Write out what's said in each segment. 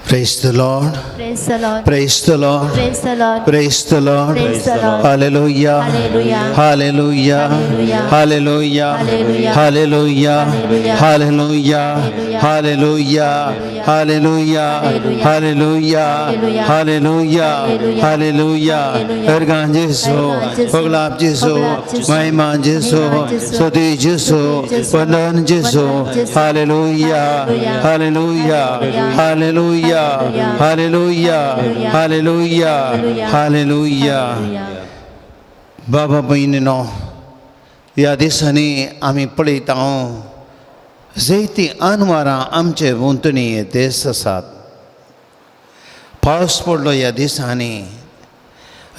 Praise the Lord. Praise the Lord. Praise the Lord. Praise the Lord. Praise the Lord. Praise the Lord. Hallelujah. Hallelujah. Hallelujah. Hallelujah. Hallelujah. Hallelujah. Hallelujah. Hallelujah. Hallelujah. Hallelujah. Hallelujah. Hallelujah. Hallelujah. Hallelujah. Hallelujah. Hallelujah. Hallelujah. Ergan Jesu, Ergan Jesu, Paglaap Jesu, Paglaap Jesu, Mahima Jesu, Mahima Jesu, Stuti Jesu, Stuti Jesu, Vandan Jesu, Vandan Jesu, Hallelujah. Hallelujah. Hallelujah. Hallelujah. Hallelujah. Hallelujah. Hallelujah. Hallelujah. Hallelujah. Hallelujah. बाबा भयणीनो, ह्या दिसांनी आमी पळयता जायतीं अनवारां आमचे भोंवतणी देश आसात. पावस पडलो ह्या दिसांनी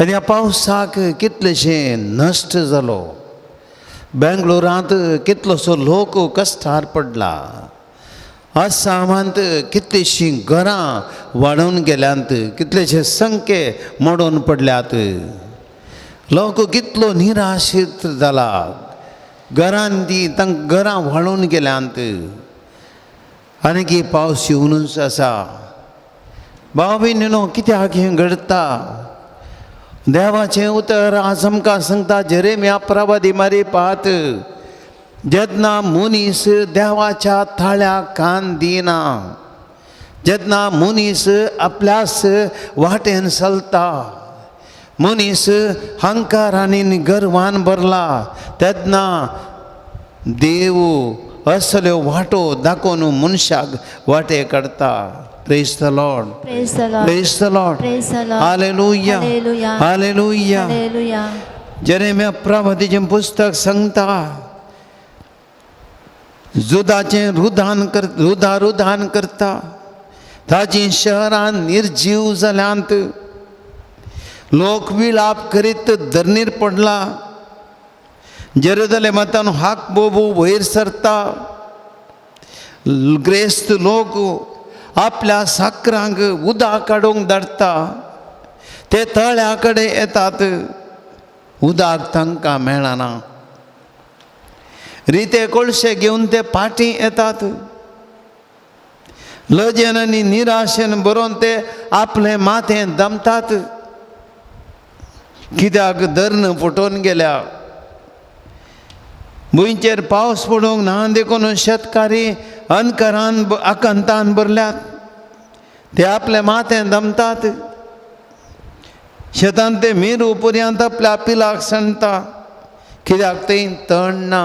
आनी ह्या पावसाक कितलेशे नश्ट जालो. बेंगलोरांत कितलोसो लोक कश्टार पडला. आसामांत कितलीशीं घरां वाडून गेल्यांत, कितलेशे संखे मोडून पडल्यात. लोक कितलो निराशीत जाला. घरान ती तांकां घरां व्हाळून गेल्यांत. आनीक पावस येवनूच आसा. भाव भयणीनो, कित्याक हें घडटा? देवाचें उतर आज आमकां सांगता, जेरेमिया प्रवादी मारी पात, जेन्ना मनीस देवाच्या ताळ्याक कान दिना, जेन्ना मनीस आपल्याच वाटेन चलता, मनीस हंकार आनी गर्वान भरला, तेन्ना देव असल्यो वाटो दाखोवन मनशाक वाटे काडटा. Praise the Lord. Praise the Lord. Praise the Lord. Praise the Lord. Hallelujah. Hallelujah. Hallelujah. Hallelujah. Jeremiah प्रवादीचें पुस्तक सांगता, जुदाचें रुदान कर रुदा रुदान करता, ताचीं शहरां निर्जीव जाल्यांत. लोक विलाप करीत धरणीर पडला. जेरुजलेमांतल्यान हाक बोबो वयर सरता. ग्रेस्त लोक आपल्या साकरांक उदक काडूंक धाडटा. ते तळ्या कडेन येतात, उदक तांकां मेळना. रिते कोळशे घेवन ते फाटीं येतात. लजेन आनी निराशेन बरोवन ते आपलें माथें दमतात. कित्याक धरण फुटून गेल्या. भुंयचेर पावस पडूंक ना देखून शेतकारी अनकरान आकांतान भरल्यात. ते आपलें माथें दमतात. शेतान ते मिरू पर्यंत आपल्या पिलाक सांडटा, कित्याक थंय तण ना.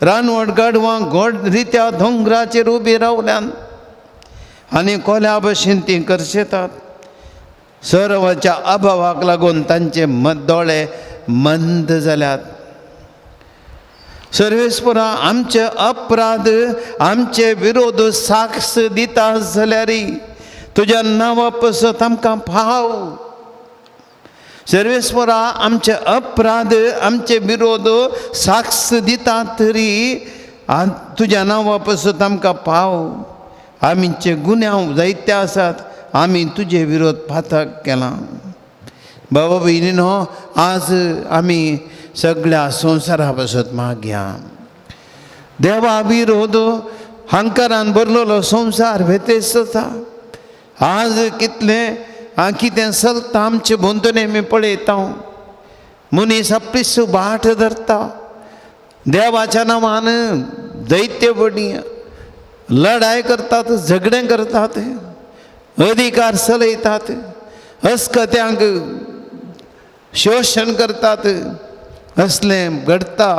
रानवट गाडवां गोड रित्या दोंगराचेर उबी रावल्यान आनी कोल्या भशेन तीं करशेतात. सर्वाच्या अभावाक लागून तांचे दोळे मंद जाल्यात. सर्वेस्परा, आमचे अपराध आमचे विरोध साक्ष दिता जाल्यार तुज्या नांवा पसत आमकां फाव. सर्वेस्परा, आमचे अपराध आमचे विरोध साक्ष दिता तरी तुज्या नांवा पसत आमकां पाव. आमचे गुन्यांव जायते आसात, आमी तुजे विरोध पातक केला. बाबा भयणीनो, आज आमी सगळ्या संवसारा पासत मागया. देवा विरोध हंकारान भरलेलो संवसार व्यत्यस्त आसा. आज कितलें कितें चलता आमचे भोंवतणी आमी पळयता. मनीस आपलीच वाट धरता. देवाच्या नांवान दैत्य बडी लढाय करतात, झगडें करतात, अधिकार चलयतात, अस्कत्यांक शोशण करतात. असलें घडटा.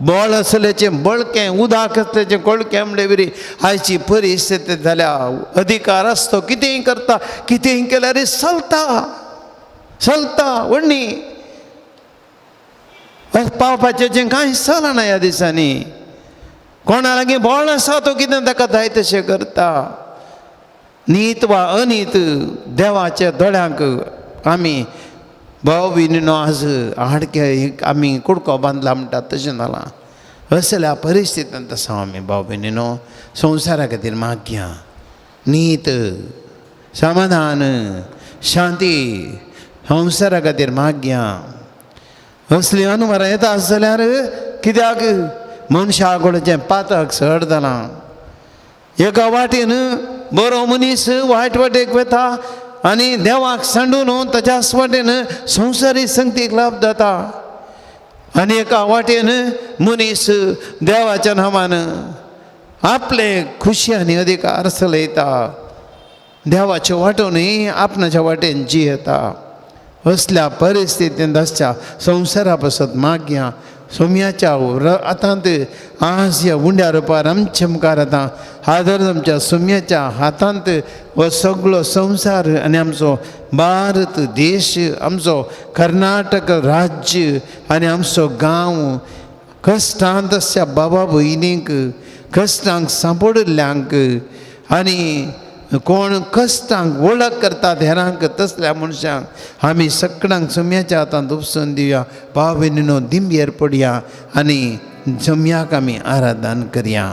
बळ असल्याचें बळकें, उदक असल्याचें कोळकें म्हणले बरी आयची परिस्थिती जाल्या. अधिकार आसतो, कितेंय करता, कितेंय केल्यार चलता चलता. व्हडली पावपाचें कांय चलना ह्या दिसांनी. कोणा लागीं बळ आसा तो कितें ताका जाय तशें करता. नीत वा अनीत देवाच्या दोळ्यांक आमी भाव भयणीनो आज हाडके आमी कुडको बांदला म्हणटात तशें जालां. असल्या परिस्थितींत आसा आमी भाव भयणीनो. संवसारा खातीर मागया नीत, समाधान, शांती संवसारा खातीर मागया. असली अनवरां येता आस जाल्यार कित्याक मनशा कडचें पातक चड जालां. एका वाटेन बरो मनीस वायट वाटेक वता आनी देवाक सांडून ताच्याच वाटेन संवसारी संगतीक लाभ जाता आनी एका वाटेन मनीस देवाच्या नांवान आपले खुशी आनी अधिकार चलयता, देवाचे वाटोवनूय आपणाच्या वाटेन जियेता। असल्या परिस्थितींत आसच्या संवसारा पासत मागया सोम्याच्या हातांत आज ह्या उंड्या रुपार आमचे मुखार आतां आदर आमच्या सोम्याच्या हातांत हो सगळो संवसार आनी आमचो भारत देश, आमचो कर्नाटक राज्य आनी आमचो गांव कश्टांत आसच्या बाबा भयणींक, कश्टांक सांपडिल्ल्यांक आनी कोण कश्टांक वळख करतात हेरांक तसल्या मनशांक आमी सगळ्यांक सोम्याच्या हातांत उपसून दिवया। भाव भयणीनो दिंबेर पडया आनी सोम्याक आमी आराधन करया।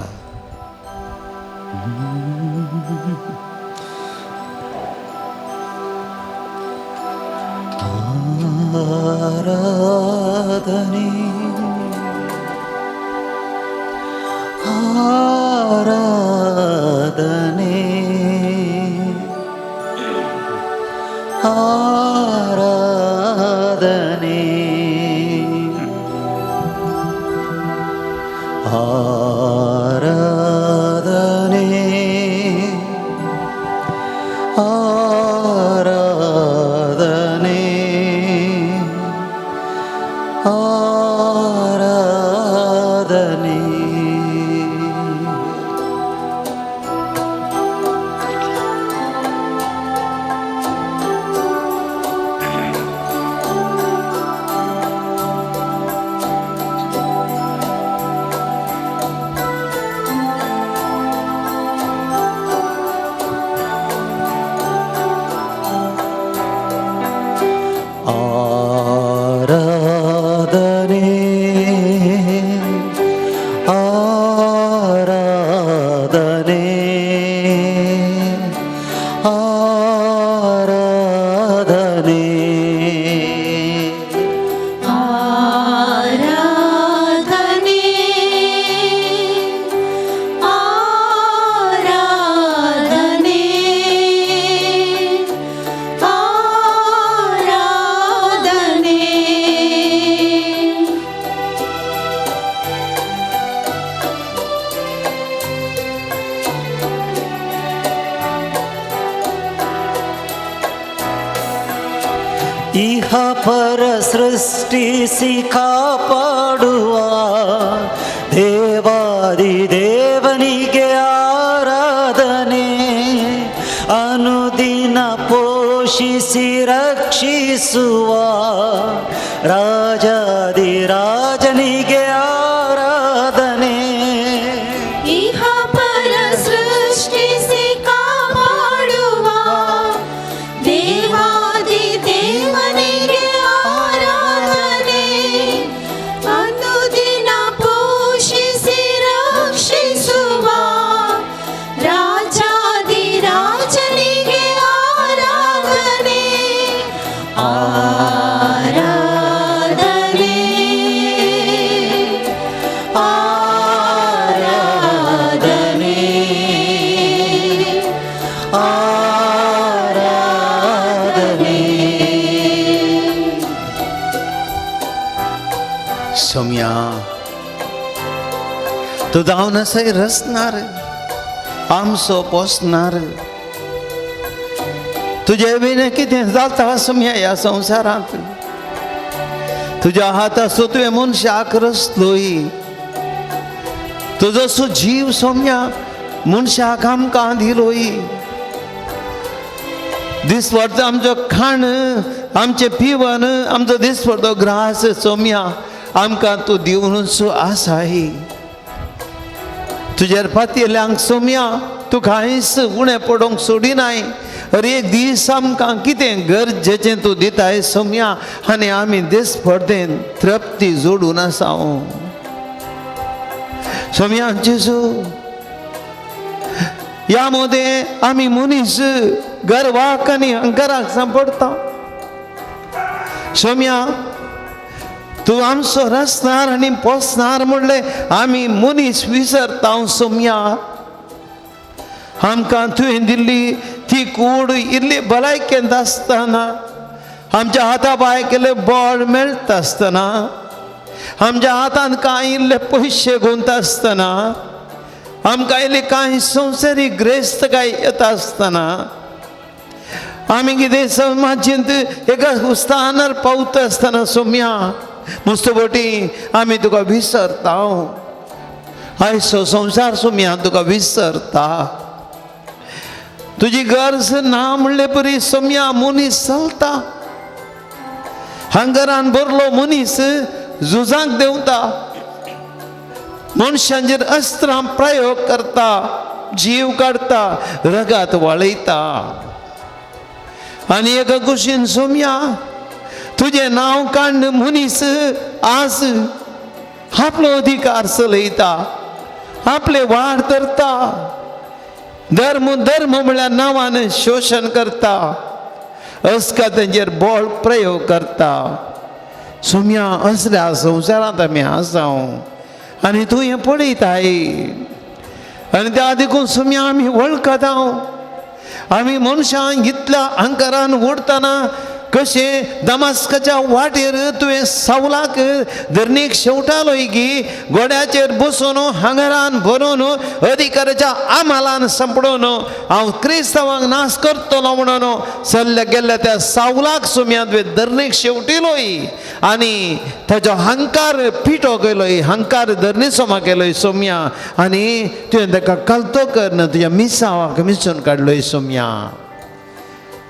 आराधने आराधने आराधने आराधने आराधने आराधने। आराधने आराधने आराधने आराधने आराधने आराधने। इह पर सृष्टिಸಿ ಕಾಪಾಡುವ ದೇವಾದಿ ದೇವನಿಗೆ ಆರಾಧನೆ, ಅನುದಿನ ಪೋಷಿಸಿ ರಕ್ಷಿಸುವ ರಾಜಾದಿ ರಾಜನಿಗೆ ಆರಾಧನೆ. ಇಹ ಪರ ಸೃಷ್ಟಿಸಿ ಕಾಪಾಡುವ ದೇವಾದಿ ದೇವನಿಗೆ ಆರಾಧನೆ, ಅನುದಿನ ಪೋಷಿಸಿ ರಕ್ಷಿಸುವ ರಾಜಾದಿ ರಾಜನಿಗೆ ಆರಾಧನೆ. ಆರಾಧನೆ ಆರಾಧನೆ ಆರಾಧನೆ. सोम्या तूं जावन आसाय रचणार, आमचो पोसणार, तुजे विणे कितें जाता सोम्या ह्या संवसारांत. तुज्या हाताचो तुवें मनशाक रचलोय, तुजो सो जीव सोम्या मनशाक आमकां दिलोय. दिसवडतो आमचो खाण, आमचें पिवन, आमचो दिसवडतो ग्रास सोम्या आमकां तूं दिवनूच आसाय. तुजेर पातयेल्यांक सोम्या तूं कांयच उणें पडोवंक सोडिनाय. हर एक दीस आमकां कितें गरजेचें तूं दिताय सोम्या आनी आमी दिसपडतेन तृप्ती जोडून आसा. सोम्या जेजू ह्या मदें आमी मनीस गर्वाक आनी अहंकाराक सांपडटा. सोम्या तूं आमचो रचणार आनी पोसणार म्हणलें आमी मनीस विसरता. सोम्या आमकां तुवें दिल्ली ती कूड इल्ली भलायकेंत आसतना, आमच्या हाता पांय केल्ले बळ मेळटा आसतना, आमच्या हातान कांय इल्ले पयशे गुंत आसतना, आमकां इल्ली कांय संवसारीक ग्रेस्तकाय येता आसतना, आमी कितें समाजेंत एका स्थानार पावता आसतना सोम्या मुस्तबोटी आमी तुका विसरता. आयचो संवसार सोम्या तुका विसरता. तुजी गरज ना म्हणले परी सोम्या मनीस चलता. हंगरान भरलो मनीस झुजांक देंवता, मनशांचेर अस्त्रां प्रयोग करता, जीव काडटा, रगात वाळयता. आनी एका कुशीन सोम्या तुजें नांव काडून मनीस आज आपलो अधिकार चलयता, आपले वाड धरता, धर्म धर्म म्हळ्यार नांवान शोशण करता, अस्का तेंचेर बळ प्रयोग करता. सोम्या असल्या संवसारांत आमी आसा आनी तूं हें पळयताय. आनी त्या देखून सोम्या आमी वळखता. आमी मनशांक इतल्या अंकारान ओडटना कशें दमास्काच्या वाटेर तुवें सावलाक धरणीक शेवटालोय की घोड्याचेर बसून हांगरान भरून अधिकाराच्या आमालान सांपडून हांव क्रिस्तांवांक नाश करतलो म्हणून सल्ल्या गेल्ल्या त्या सावलाक सोम्या तुवें धरणीक शेवटिलोय आनी ताजो हंकार पिठो केलोय, हंकार धरणी सोमा केलोय सोम्या. आनी तुवें ताका कलतो करून तुज्या मिसावाक मिसून काडलोय सोम्या.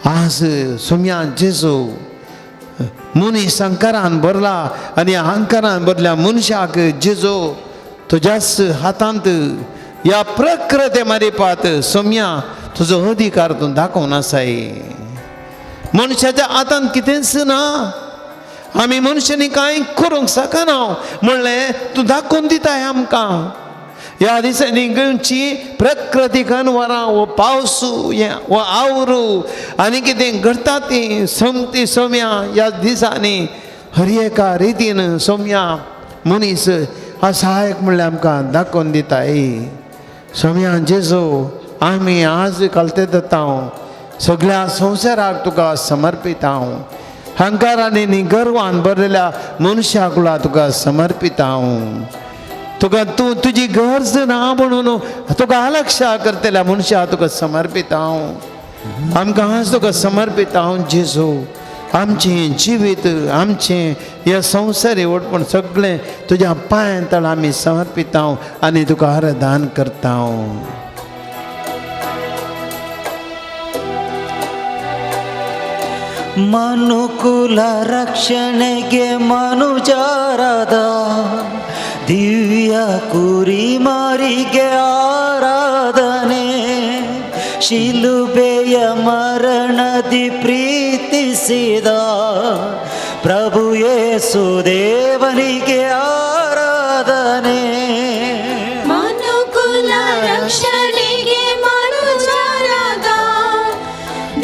आज सोम्या जेजू मनीस अंकारान भरला आनी अहंकारान भरल्या मनशाक जेजू तुज्याच हातांत ह्या प्रकृते मारिपात सोम्या तुजो अधिकार तूं दाखोवन आसाय. मनशाच्या हातांत कितेंच ना, आमी मनशांनी कांय करूंक शकना म्हणलें तूं दाखोवन दिताय आमकां. ह्या दिसांनी गोंयची प्रकृतीक अनवरां हो पावस हो आवरू आनी कितें घडटा ती सोमती सोम्या ह्या दिसांनी हर एका रितीन सोम्या मनीस असहायक म्हणल्यार आमकां दाखोवन दिताय. सोम्या जेजू आमी आज कलते जाता सगळ्या संवसाराक तुका समर्पिता. हंकारांनी गर्वान भरलेल्या मनशाक तुका समर्पिता. तुका तूं तुजी गरज ना म्हणून तुका अलक्षा करतल्या मनशा तुका समर्पिता. आमकां आज तुका समर्पिता जेजू. आमचें जिवीत आमचें ह्या संवसारी वटपण सगळें तुज्या पांयां तळ आमी समर्पिता आनी तुका आराधन करता. ಮನುಕುಲ ರಕ್ಷಣೆಗೆ ಮನುಜಾರದ ದಿವ್ಯ ಕುರಿಮರಿಗೆ ಆರಾಧನೆ, ಶಿಲುಬೆಯ ಮರಣದಿ ಪ್ರೀತಿಸಿದ ಪ್ರಭು ಯೇಸು ದೇವನಿಗೆ ಆರಾಧನೆ. ಮನುಕುಲ ರಕ್ಷಣೆಗೆ ಮನುಜಾರದ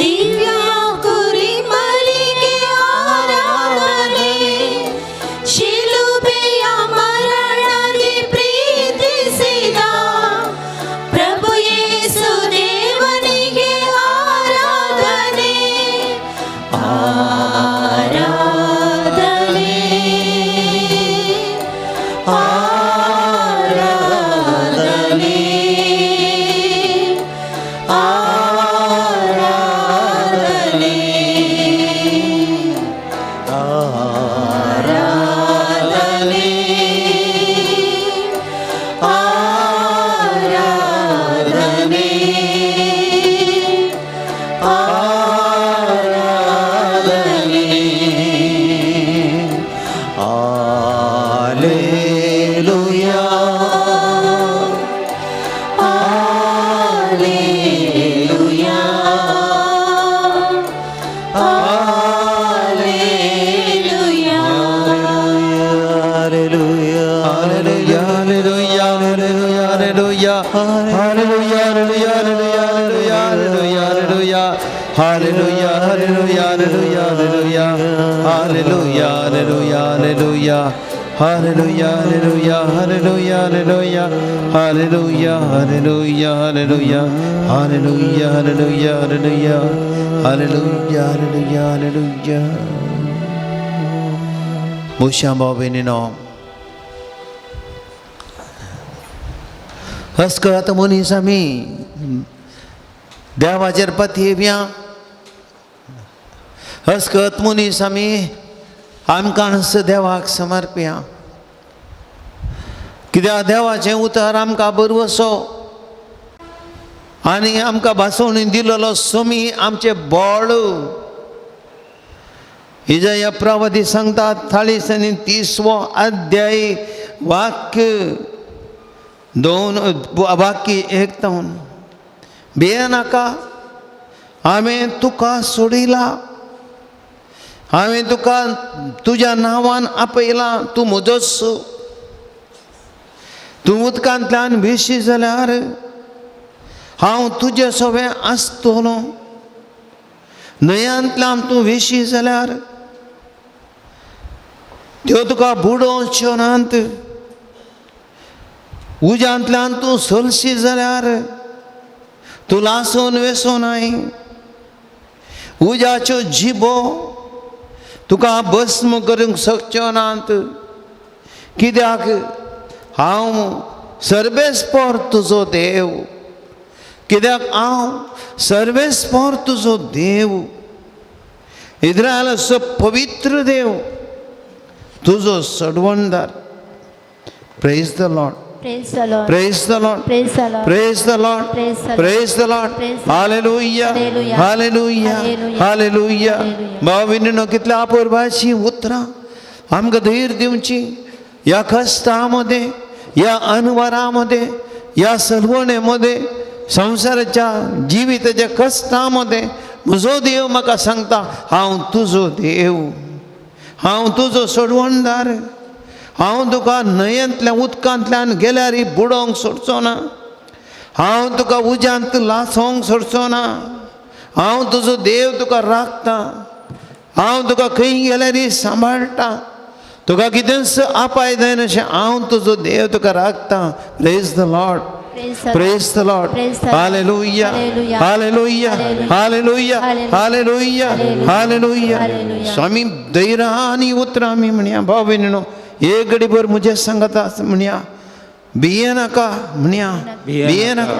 ದಿವ್ಯ ಕುರಿಮರಿಗೆ ಆರಾಧನೆ, ಶಿಲುಬೆಯ ಮರಣದಿ ಪ್ರೀತಿಸಿದ ಪ್ರಭು ಯೇಸು ದೇವನಿಗೆ ಆರಾಧನೆ. ಆರಾಧನೆ ಆರಾಧನೆ ಆರಾಧನೆ ಆರಾಧನೆ ಆರಾಧನೆ ಆರಾಧನೆ. Alleluia, alleluia, alleluia. Alleluia, hallelujah, hallelujah, hallelujah, hallelujah, hallelujah, hallelujah, hallelujah, hallelujah, hallelujah, hallelujah, hallelujah, hallelujah, hallelujah, Hallelujah hallelujah hallelujah hallelujah hallelujah hallelujah hallelujah hallelujah hallelujah hallelujah hallelujah hallelujah hallelujah. मोशा भाव भयणीनो, हस्कत मनीस आमी देवाचेर पतयेवया, हस्कत मनीस आमी आमकां देवाक समर्पया, कित्याक देवाचें उतर आमकां बरवसो आनी आमकां भासोवणी दिलेलो सोमी आमचें बळ. इजया प्रवादी सांगता 40 आनी 30 अध्याय वाक्य 2 वाक्य 1 तावन, भिये नाका, हांवें तुका सोडयला, हांवें तुका तुज्या नांवान आपयला, तूं म्हजोच, तूं उदकांतल्यान वेशी जाल्यार हांव तुजे सवें आसतलो, न्हंयांतल्यान तूं वेशी जाल्यार त्यो तुका बुडोवच्यो नात, उज्यांतल्यान तूं सलशी जाल्यार तूं लासून वेसो नाय, उज्याच्यो जिबो तुका भस्म करूंक शकच्यो नात, कित्याक हांव सर्वेस्पोर तुजो देव, कित्याक हांव सर्वेस्पोर तुजो देव, इस्रायलाचो पवित्र देव तुजो सडवणदार. Praise the Lord. Praise the Lord. Praise the Lord. Praise the Lord. Praise the Lord. Praise the Lord. Praise the Lord. Praise the Lord. Hallelujah. Hallelujah. Hallelujah. Hallelujah. Hallelujah. Hallelujah. भाव भयणीनो, कितल्या अपुरबायेची उतरां आमकां धैर्य दिवची ह्या कश्टा मदें, ह्या अनवरा मदें, ह्या सलवणे मदें, संवसाराच्या जिविताच्या कश्टा मदें म्हजो देव म्हाका सांगता, हांव तुजो देव, हांव तुजो सोडवणदार, हांव तुका न्हंयेंतल्यान उदकांतल्यान गेल्यार बुडोवंक सोडचो ना, हांव तुका उज्यांत लासोवंक सोडचो ना, हांव तुजो देव तुका राखता, हांव तुका खंय गेल्यार सांबाळटा, तुका कितेंच अपाय जायना अशें हांव तुजो देव तुका राखता. Praise the Lord. Praise the Lord. Praise the Lord. Praise the Lord. Hallelujah. Hallelujah. Hallelujah. Hallelujah. Hallelujah. Hallelujah. Hallelujah. Hallelujah. Hallelujah. स्वामी धैर्य आनी उतरां आमी म्हणया. भाव भयणीनो, एक घडीभर म्हजें सांगता म्हणया, भिये नाका म्हणया, भिये नाका,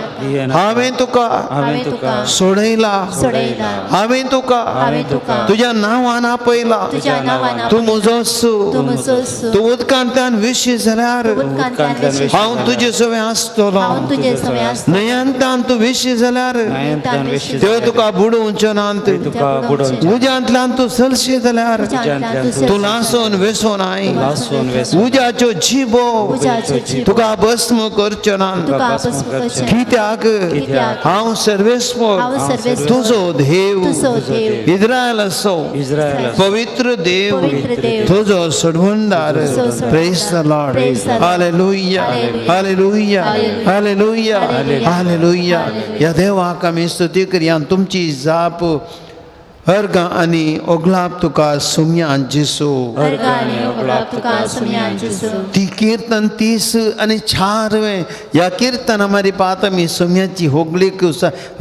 हांवें तुका हांवें तुका सोडयला, सोडयला, हांवें तुका हांवें तुका तुज्या नांवान आपयला, तुज्या नांवान तूं म्हजोच, तूं म्हजोच, तूं उदकांतल्यान वेशी जाल्यार उदकांतल्यान वेशी हांव तुजे सवें आसतलो, हांव तुजे सवें आसतलो, न्हंयांतल्यान तूं वेशी जाल्यार न्हंयांतल्यान वेशी त्यो तुका बुडोवच्यो नात, तुका बुडोवच्यो, उज्यांतल्यान तूं चलशी जाल्यार उज्यांतल्यान तूं लासून वेसो नाय, लासून वेसो, उज्याच्यो जिबो उज्याच्यो जिबो तुका भस्म करच्यो नात, तुका भस्म करच्यो, कित्याक कित्याक हांव सर्वेस्पोर हांव सर्वेस्पोर तुजो देव, तुजो देव, इस्रायलाचो इस्रायलाचो पवित्र देव, पवित्र देव, तुजो सोडवणदार. तुजो सोडवणदार. Praise the Lord. Praise the Lord. Hallelujah. Hallelujah. Hallelujah. Hallelujah. Hallelujah. Hallelujah. ह्या देवाक आमी स्तुती करया. तुमची जाप अर्गां आनी ओगलाप तुका सुम्या जेसू. अर्गां आनी ओगलाप तुका सुम्या जेसू. ती कीर्तन 30 आनी 4 ह्या किर्तना मारी पात आमी सुम्याची होगळीक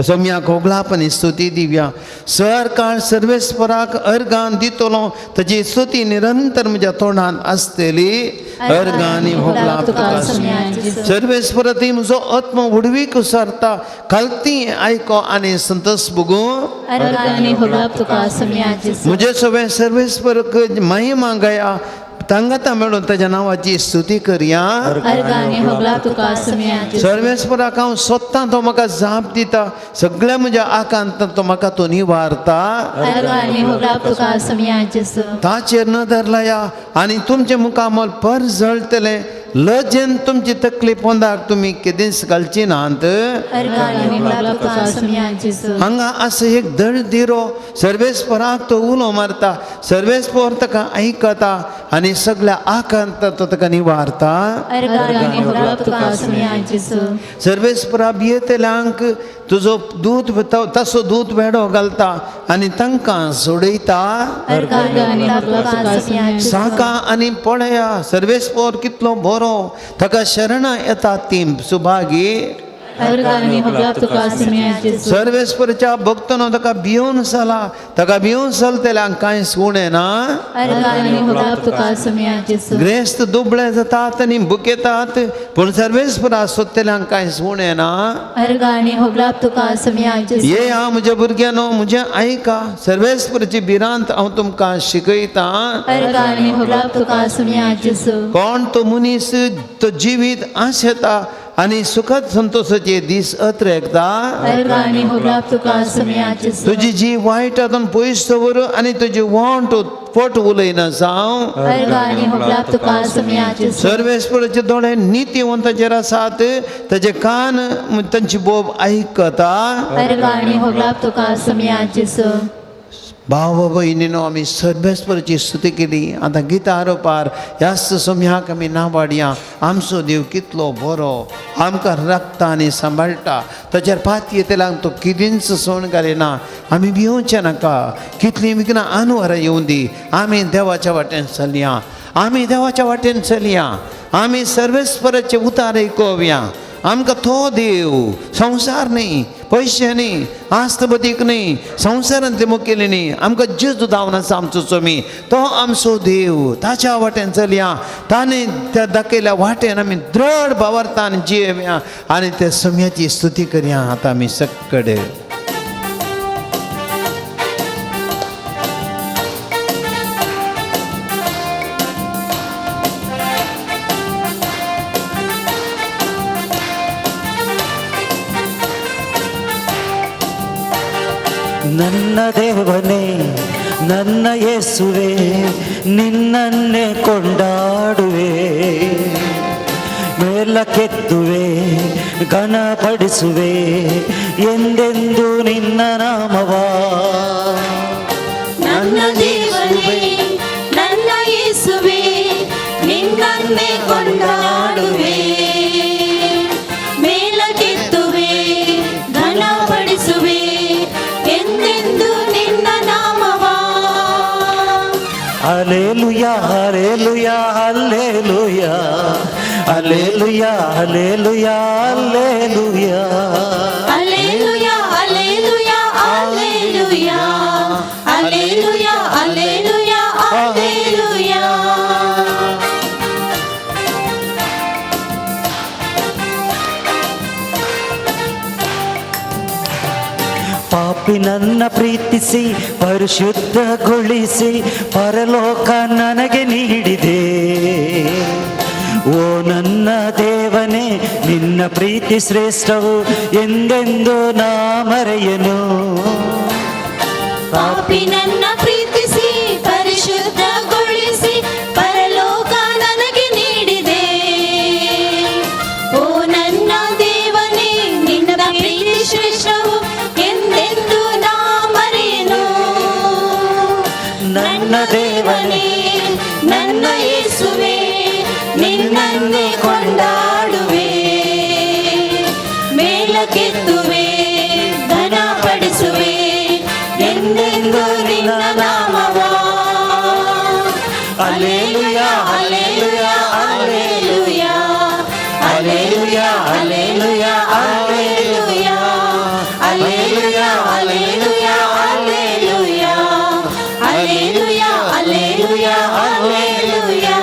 सोम्याक होगलाप आनी स्तुती दिवया. सरकाळ सर्वेस्पराक अर्गान दितलो, ताजी स्तुती निरंतर म्हज्या तोंडांत आसतली. अर्गां आनी होगलाप तुका सुम्या जेसू. सर्वेस्पर ती म्हजो आत्मो व्हडवीक सारता, खालती आयको आनी संतोष भोगूं. अर्गां आनी होगलाप तुका सुम्या जेसू. म्हजे सगळें सर्वेस्पर महिमा गया तांगता मेळून ताज्या नांवाची स्तुती करया. अर्गां आनी होगलाप तुका सुम्या जेसू. सर्वेस्पराक हांव सोदतां, तो म्हाका जाप दिता, सगळ्या म्हज्या आकांतान तो म्हाका तो निवारता. अर्गां आनी होगलाप तुका सुम्या जेसू. ताचेर नदर लाया आनी तुमचें मुखामल परजळटलें, लजेन तुमची तकली पोंदाक तुमी केदींच घालची नात. अर्गां आनी होगलाप तुका सुम्या जेसू. हांगा आसा एक दळदिरो, सर्वेस्पराक तो उलो मारता, सर्वेस्पर ताका आयकता आनी सगळ्या आकांत तो ताका निवारता. अर्गां आनी होगलाप तुका सुम्या जेसू. सर्वेस्परा भियेतल्यांक तुजो दूत तसो दूत भेडो घालता आनी तांकां सोडयता. साका आनी पळया सर्वेस्पोर कितलो बरो, ताका शरणां येता ती सुभागी. सर्वेस्परच्या भक्तानो ताका भियोन चला, ताका भियोन चलतल्यांक कांय उणें ना. ग्रेस्त दुबळे जातात आनी भुकेतात, पूण सर्वेस्परा सोदतल्यांक कांय उणें ना. ये हांव म्हज्या भुरग्यांनो म्हजें आयका, सर्वेस्परची भिरांत हांव तुमकां शिकयतां. कोण तो मनीस तो जिवीत आशेता आनी सुखद संतोषाचे दीस अत्रेकता. तुजी जी वायट आतां पयस दवर आनी तुजी वंट फट उलयना जावं. सर्वेस्पराचे दोळे नितीवंताचेर आसात, ताजे कान तांची बोब आयकता. भाव भयणीनो आमी सर्वेस्पराची स्तुती केली. आतां गितां रोपार ह्याच सम्याक आमी नावाडया. आमचो देव कितलो बरो, आमकां राखता आनी सांबाळटा. ताचेर पात येतल्यांक तो कितेंच सोण घालिना. आमी भिवचें नाका, कितलीं विघ्नां आनवरां येवं दी, आमी देवाच्या वाटेन चलया, आमी देवाच्या वाटेन चलया, आमी सर्वेस्पराचे उतार आयकोवया. आमकां तो देव संवसार न्ही, पयशे न्ही, आस्त बदीक न्ही, संवसारांतले मुखेली न्ही, आमकां जेजू जावन आसा आमचो स्वामी, तो आमचो देव. ताच्या वाटेन चलया, ताणें त्या दाखयल्या वाटेन आमी दृढ भावार्थान जियेवया आनी त्या सम्याची स्तुती करया. आतां आमी सगळे ನನ್ನ ದೇವನೇ ನನ್ನ ಯೇಸುವೆ ನಿನ್ನನ್ನೇ ಕೊಂಡಾಡುವೆ, ಮೇಲಕ್ಕೆತ್ತುವೆ ಘನಪಡಿಸುವೆ ಎಂದೆಂದು ನಿನ್ನ ನಾಮವ. ನನ್ನ ದೇವನೇ ನನ್ನ ಯೇಸುವೆ ನಿನ್ನನ್ನೇ ಕೊಂಡಾಡುವೆ, ಮೇಲಕ್ಕೆತ್ತುವೆ ಘನಪಡಿಸುವೆ ಎಂದೆಂದು ನಿನ್ನ ನಾಮವ. Hallelujah hallelujah hallelujah hallelujah hallelujah hallelujah hallelujah hallelujah hallelujah hallelujah hallelujah hallelujah. ಪಾಪಿ ನನ್ನ ಪ್ರೀತಿಸಿ ಪರಿಶುದ್ಧಗೊಳಿಸಿ ಪರಲೋಕ ನನಗೆ ನೀಡಿದೆ. ಓ ನನ್ನ ದೇವನೇ ನಿನ್ನ ಪ್ರೀತಿ ಶ್ರೇಷ್ಠವು ಎಂದೆಂದು ನಾ ಮರೆಯನು. ಪಾಪಿ ನನ್ನ ಪ್ರೀತಿಸಿ ಪರಿಶುದ್ಧಗೊಳಿಸಿ ಪರಲೋಕ ನನಗೆ ನೀಡಿದೆ. ಓ ನನ್ನ ದೇವನೇ ನಿನ್ನ ಪ್ರೀತಿ ಶ್ರೇಷ್ಠವು ಎಂದೆಂದು ನಾ ಮರೆಯನು. ನನ್ನ ದೇವನೇ ನನ್ನ ಯೇಸುವೆ ನಿನ್ನನ್ನೇ ಕೊಂಡಾಡುವೆ, ಮೇಲಕ್ಕೆತ್ತುವೆ ಘನಪಡಿಸುವೆ ಎಂದೆಂದು ನಿನ್ನ ನಾಮವ. Hallelujah hallelujah hallelujah hallelujah hallelujah hallelujah hallelujah hallelujah hallelujah hallelujah hallelujah hallelujah.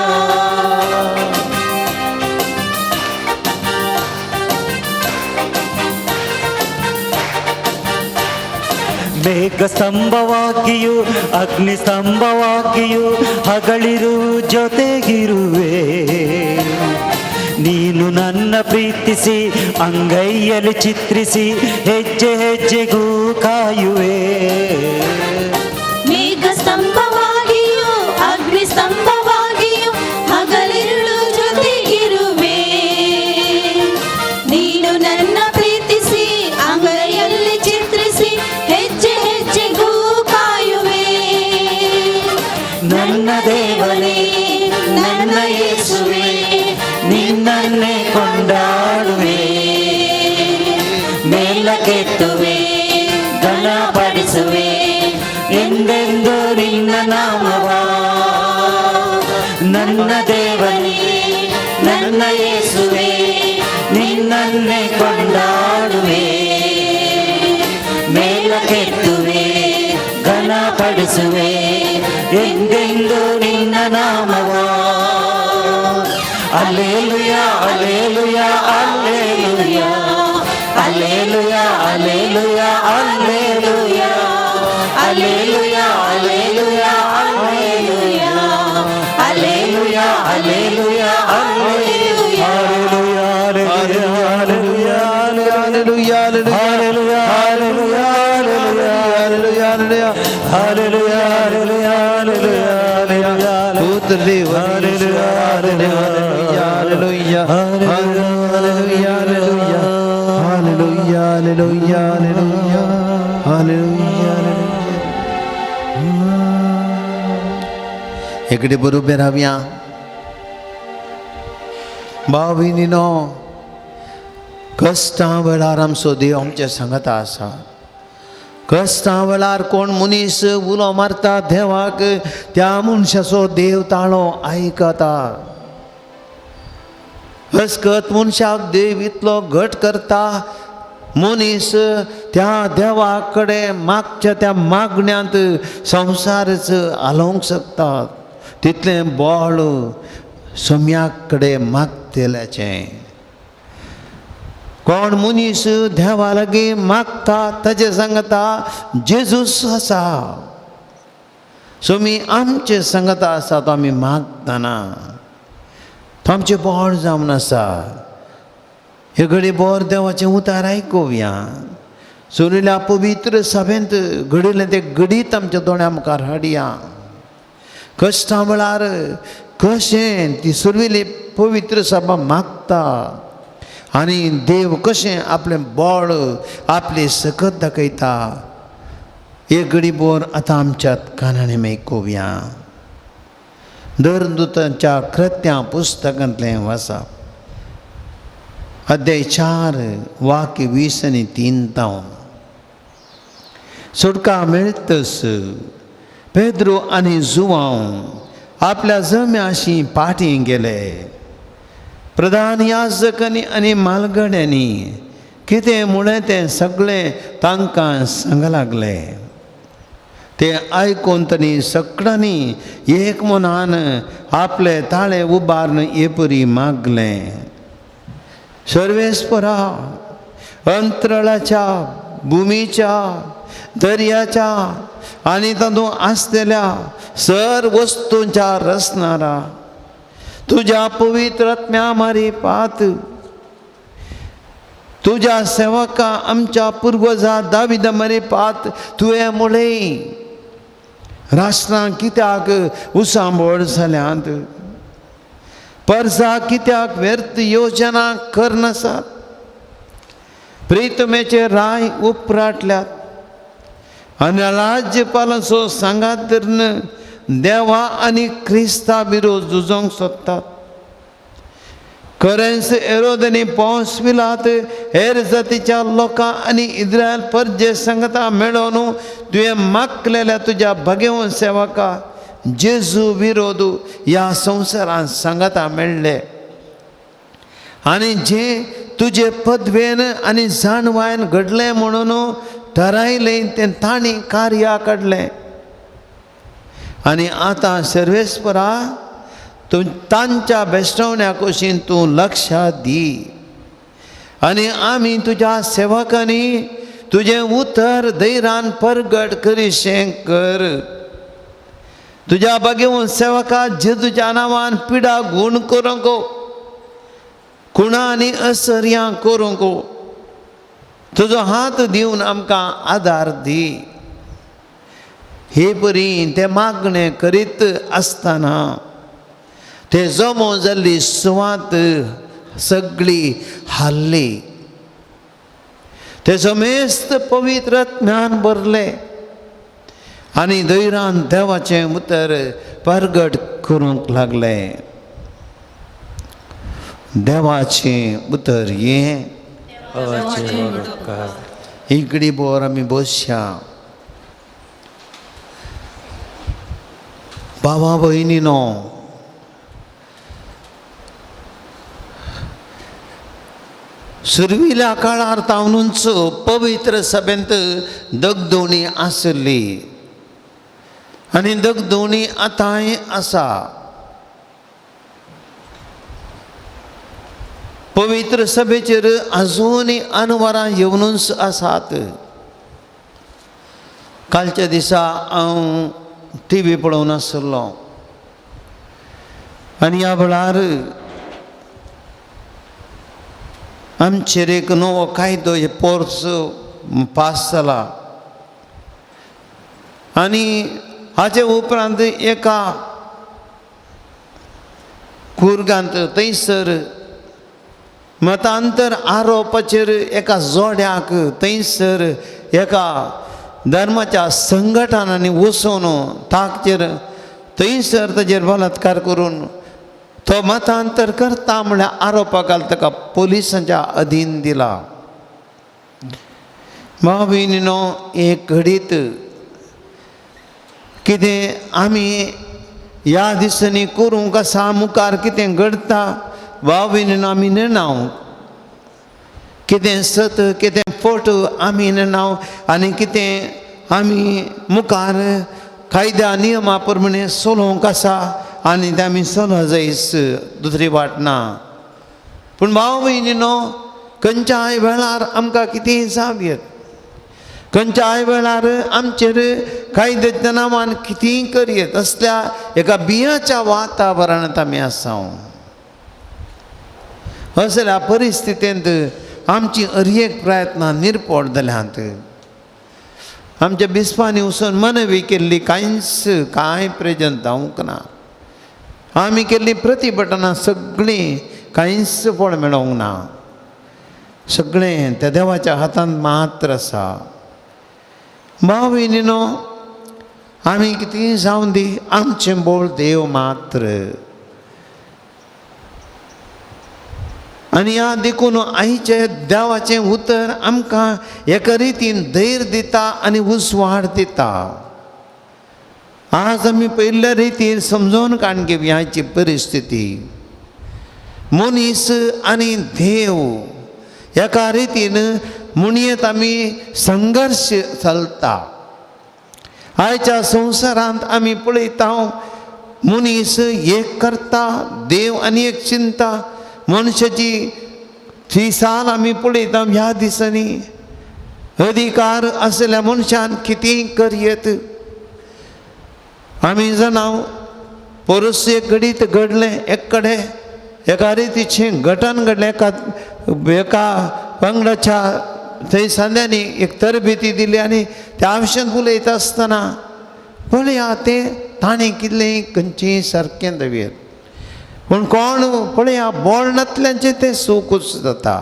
ಮೇಘ ಸ್ತಂಭವಾಗಿಯೂ ಅಗ್ನಿ ಸ್ತಂಭವಾಗಿಯೂ ಹಗಳಿರು ಜೊತೆಗಿರುವೆ. ನೀನು ನನ್ನ ಪ್ರೀತಿಸಿ ಅಂಗೈಯಲ್ಲಿ ಚಿತ್ರಿಸಿ ಹೆಜ್ಜೆ ಹೆಜ್ಜೆಗೂ ಕಾಯುವೆ. ಮೇಘ ಸ್ತಂಭವಾಗಿಯೂ ಅಗ್ನಿ ಸ್ತಂಭವಾಗಿಯೂ ಹಗಲಿರುಳು ಜೊತೆಗಿರುವೆ. ನೀನು ನನ್ನ ಪ್ರೀತಿಸಿ ಅಂಗೈಯಲ್ಲಿ ಚಿತ್ರಿಸಿ ಹೆಜ್ಜೆ ಹೆಜ್ಜೆಗೂ ಕಾಯುವೆ. ನನ್ನ ದೇವನೇ ನನ್ನ ಯೇಸುವೆ ನಿನ್ನನ್ನೇ ಕೊಂಡಾಡುವೆ, ಮೇಲಕ್ಕೆತ್ತುವೆ ಎಂದೆಂದು ನಿನ್ನ ನಾಮವ. ನನ್ನ ದೇವನೇ, ನನ್ನ ಯೇಸುವೆ, ನಿನ್ನನ್ನೇ ಕೊಂಡಾಡುವೆ, ಮೇಲಕ್ಕೆತ್ತುವೆ, ಘನಪಡಿಸುವೆ, ಎಂದೆಂದು ನಿನ್ನ ನಾಮವ. Alleluia, alleluia, alleluia, alleluia, alleluia, alleluia, alleluia, alleluia, alleluia, alleluia, alleluia, alleluia. Hallelujah, hallelujah, hallelujah, hallelujah, hallelujah, hallelujah, hallelujah. ಸ್ತೋತ್ರ ದೇವನೇ. Hallelujah, hallelujah, hallelujah, hallelujah, hallelujah, hallelujah, hallelujah, hallelujah. एकडे बरोबर रावया. भाव भयणीनो, कश्टां वेळार आमचो देव आमच्या सांगाता आसा. कश्टां वेळार कोण मनीस उलो मारता देवाक, त्या मनशाचो देव ताळो आयकता. हसकत मनशाक देव इतलो घट करता, मनीस त्या देवा कडेन मागच्या त्या मागण्यांत संवसारच हालोवंक शकता. तितलें बळ सोम्या कडेन मागतल्याचें. कोण मनीस देवा लागीं मागता ताजे सांगता जेजूस आसा. सोमी आमचे सांगता आसा, तो आमी मागतना तो आमचें बळ जावन आसा. हे घडी बोर देवाचें उतार आयकुया. सुरिल्ल्या पवित्र सभेंत घडिल्लें तें घडीत आमच्या दोळ्या मुखार हाडया. कश्टां वेळार कशें ती सुरवेली पवित्र सभा मागता आनी देव कशें आपलें बळ आपली सकत दाखयता. एक घडी बोर आतां आमच्या कानांनी आयकुया. दरदूतांच्या कृत्यां पुस्तकांतलें वाचप, अध्याय 4 वाक्य 20 आनी 3 तावन. सुटका मेळतस पेद्रो आनी जुवांव आपल्या जम्याशी पाटी गेले. प्रधान याजकांनी आनी मालगड्यांनी कितें म्हळें तें सगळें तांकां सांग लागले. ते आयकून तांणी सगळ्यांनी एक मनान आपले ताळे उबारून हे परी मागलें, सर्वेस्परा, अंतराळाच्या, भुमीच्या, दर्याच्या आनी तातूंत आसलेल्या सर वस्तूंच्या रचणारा, तुज्या पवित्र आत्म्या मारिफात तुज्या सेवका आमच्या पुर्वजा दाविदा मारिफात तुवें म्हळें, राष्ट्रां कित्याक उसांबळ जाल्यांत, परजा कित्याक व्यर्थ योजना करनासात, प्रितमेचे राय उपराटल्यात आनी राज्यपालाचो सांगात धरून देवा आनी क्रिस्ता विरोध झुजोंक सोदतात. खरेंच हेरोद आनी पोंस पिलात हेर जातीच्या लोकां आनी इस्रायल परजे सांगता मेळोवन तुवें मागलेल्या तुज्या भगेवन सेवका जेजू विरोध ह्या संवसारांत सांगाता मेळ्ळे आनी जे तुजे पदवेन आनी जाणवायन घडलें म्हणून थारायलें तें तांणी कार्या काडलें. आनी आतां सर्वेस्परा, तूं तांच्या बेश्टवण्या कुशीन तूं लक्षात दी आनी आमी तुज्या सेवकांनी तुजें उतर धैर्यान परगट करिशें कर. तुज्या बागेवन सेवका जेजूच्या नांवान पिडा गूण करूंक, खुणा आनी असर्यां करूंक तुजो हात दिवन आमकां आदार दी. हे परी ते मागणें करीत आसतना ते जमो जाल्ली सुवात सगळी हाल्ली. ते समेस्त पवित्र ज्ञान भरले आनी धैर्यान देवाचें उतर परगट करूंक लागले. देवाचें उतर हें इकडी बोर आमी बसया. भावा भयणीनो, सुरविल्या काळार तावनूच पवित्र सभेंत दगदोणी आसली आनी दगदोणी आतांय आसा. पवित्र सभेचेर अजूनय अनवरां येवनूच आसात. कालच्या दिसा हांव टी व्ही पळोवन आसलो आनी ह्या वेळार आमचेर एक नवो कायदो पोर्स पास जाला आनी हाचे उपरांत एका कुर्गांत थंयसर मतांतर आरोपाचेर एका जोड्याक थंयसर एका धर्माच्या संघटनांनी वचून ताचेर थंयसर ताचेर बलात्कार करून तो मतांतर करता म्हळ्यार आरोपा घाल ताका पोलिसांच्या अधीन दिला. भाव भयणीनो, एक घडीत कितें आमी ह्या दिसांनी करूंक आसा, मुखार कितें घडटा भाव भयणीनो आमी नेणाव, कितें सत कितें फट आमी नेणाव आनी कितें आमी मुखार कायद्या नियमा प्रमाणे चलोवंक आसा आनी तें आमी चलो जायस, दुसरी वाट ना. पूण भाव भयणीनो, खंयच्याय वेळार आमकां कितेंय जावं येत, खंयच्याय वेळार आमचेर कायद्याच्या नांवान कितेंय करयेत असल्या एका बियाच्या वातावरणांत आमी आसा. असल्या परिस्थितींत आमची अरयेक प्रयत्नां निरपोट जाल्यांत. आमच्या बिस्पांनी वचून मनवी केल्ली कांयच कांय प्रेजन जावंक ना. आमी केल्लीं प्रतिभटनां सगळीं कांयच फळ मेळोंक ना. सगळें त्या देवाच्या हातांत मात्र आसा. भाव भयणीनो, आमी कितेंय जावं दी, आमचें बोळ देव मात्र. आनी ह्या देखून आईचें देवाचें उतर आमकां एका रितीन धैर्य दिता आनी उजवाड दिता. आज आमी पयल्या रितीन समजून काडून घेवया आयची परिस्थिती. मनीस आनी देव एका रितीन म्हणयेत आमी संघर्श चलता. आयच्या संवसारांत आमी पळयता मनीस एक करता, देव आनी एक चिंता. मनशाची ती साल आमी पळयता ह्या दिसांनी अधिकार आसल्या मनशान कितेंय करयेत. आमी जाणां पोरस एक घडीत घडलें एक कडेन एका रितीचें घटन घडलें. एका एका पंगडाच्या थंय सांद्यांनी एक तरबेती दिली आनी त्या विशयान उलयता आसतना पळया तें ताणें कितलें खंयचें सारकें दवयत, पूण कोण पळया बोळ नातल्यांचें तें सुकूच जाता.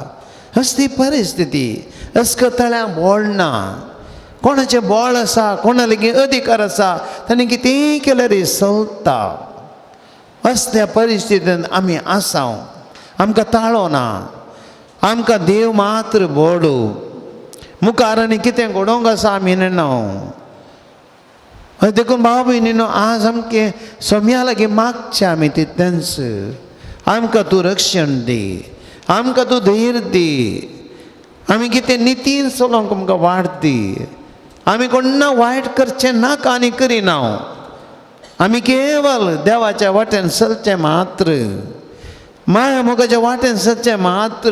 असली परिस्थिती अस्कतळ्या बोळ ना, कोणाचें बोळ आसा, कोणा लागीं अधिकार आसा, ताणें कितेंय केल्यार चलता. असल्या परिस्थितीन आमी आसा. आमकां ताळो ना, आमकां देव मात्र बोडू. मुखार आनी कितें घडोवंक आसा आमी नेणाव. देखून भाव भयणीनो, आज आमचें सोम्या लागीं मागचें आमी तितलेंच, आमकां तूं रक्षण दी, आमकां तूं धैर्य दी, आमी कितें नितीन चलोवंक आमकां वाट दी. आमी कोण्णा वायट करचें नाका आनी करिना. आमी केवल देवाच्या वाटेन चलचें मात्र, माया मोगाच्या वाटेन चलचें मात्र.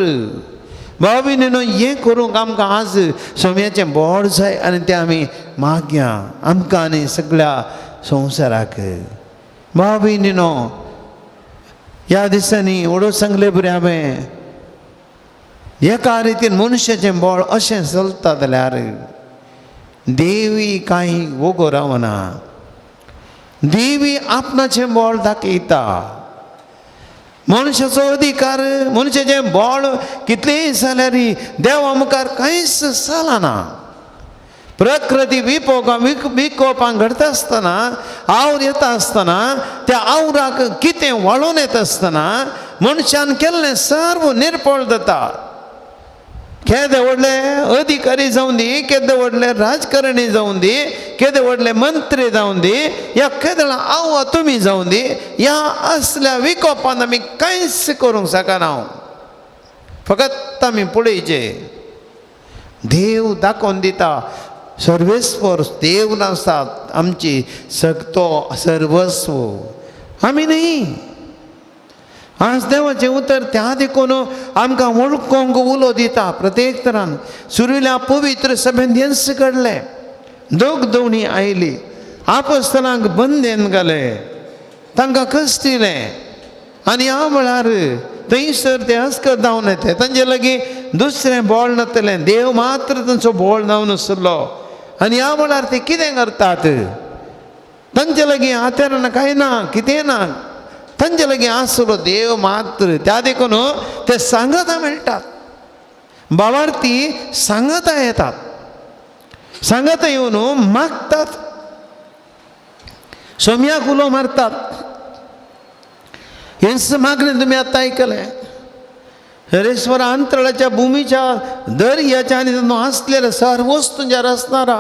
भाव भयणीनो, हें करूंक आमकां आज सोम्याचें बोड जाय आनी तें आमी मागया आमकां आनी सगळ्या संवसाराक. भाव भयणीनो, ह्या दिसांनी व्हडो सांगले बरें हांवें, एका रितीन मनशाचें बोळ अशें चलता जाल्यार देवी कांय वोगो रावना. देवी आपणाचें बोळ दाखयता. मनशाचो अधिकार, मनशाचें बोळ कितलेंय जाल्यार देवा मुखार कांयच चलना. प्रकृती विपोकां विकोपां घडता आसतना, आवर येता आसतना, त्या आवराक कितें वाळोवन येता आसतना मनशान केल्लें सर्व निर्पळ जाता. केदे व्हडले अधिकारी जावं दी, केदे व्हडले राजकारणी जावं दी, केदे व्हडले मंत्री जावं दी, या केदे हांव तुमी जावं दी, ह्या असल्या विकोपान आमी कांयच करूंक शकना. फकत आमी पळयचे. देव दाखोवन दिता सर्वेस्वर देव नासता आमची सगतो सर्वस्व आमी न्ही. आज देवाचें उतर त्या देखून आमकां वळखूंक उलो दिता प्रत्येक तरान. सुर्वेल्या पवित्र सभेन हेंच घडलें. दोग दवणी आयली, आपस्तलांक बंदेन घालें, तांकां कश्टिलें आनी ह्या वेळार थंयसर ते अस्कत जावन येता. तांचे लागीं दुसरें बोळ नासलें, देव मात्र तांचो बोळ जावन आसलो. आनी ह्या वेळार ते कितें करतात, तांचे लागीं हात्यार ना कांय ना, कितें ना, तांचे लागीं आसलो देव मात्र. त्या देखून ते सांगता मेळटात, बाबार्थी सांगता येतात, सांगता येवन मागतात, सोम्याक उलो मारतात. हेंच मागणें तुमी आतां आयकलें. हरेश्वर अंतराळाच्या भुमीच्या दर्याच्या आनी आसलेल्या सर्व वस्तूंच्या रचणारा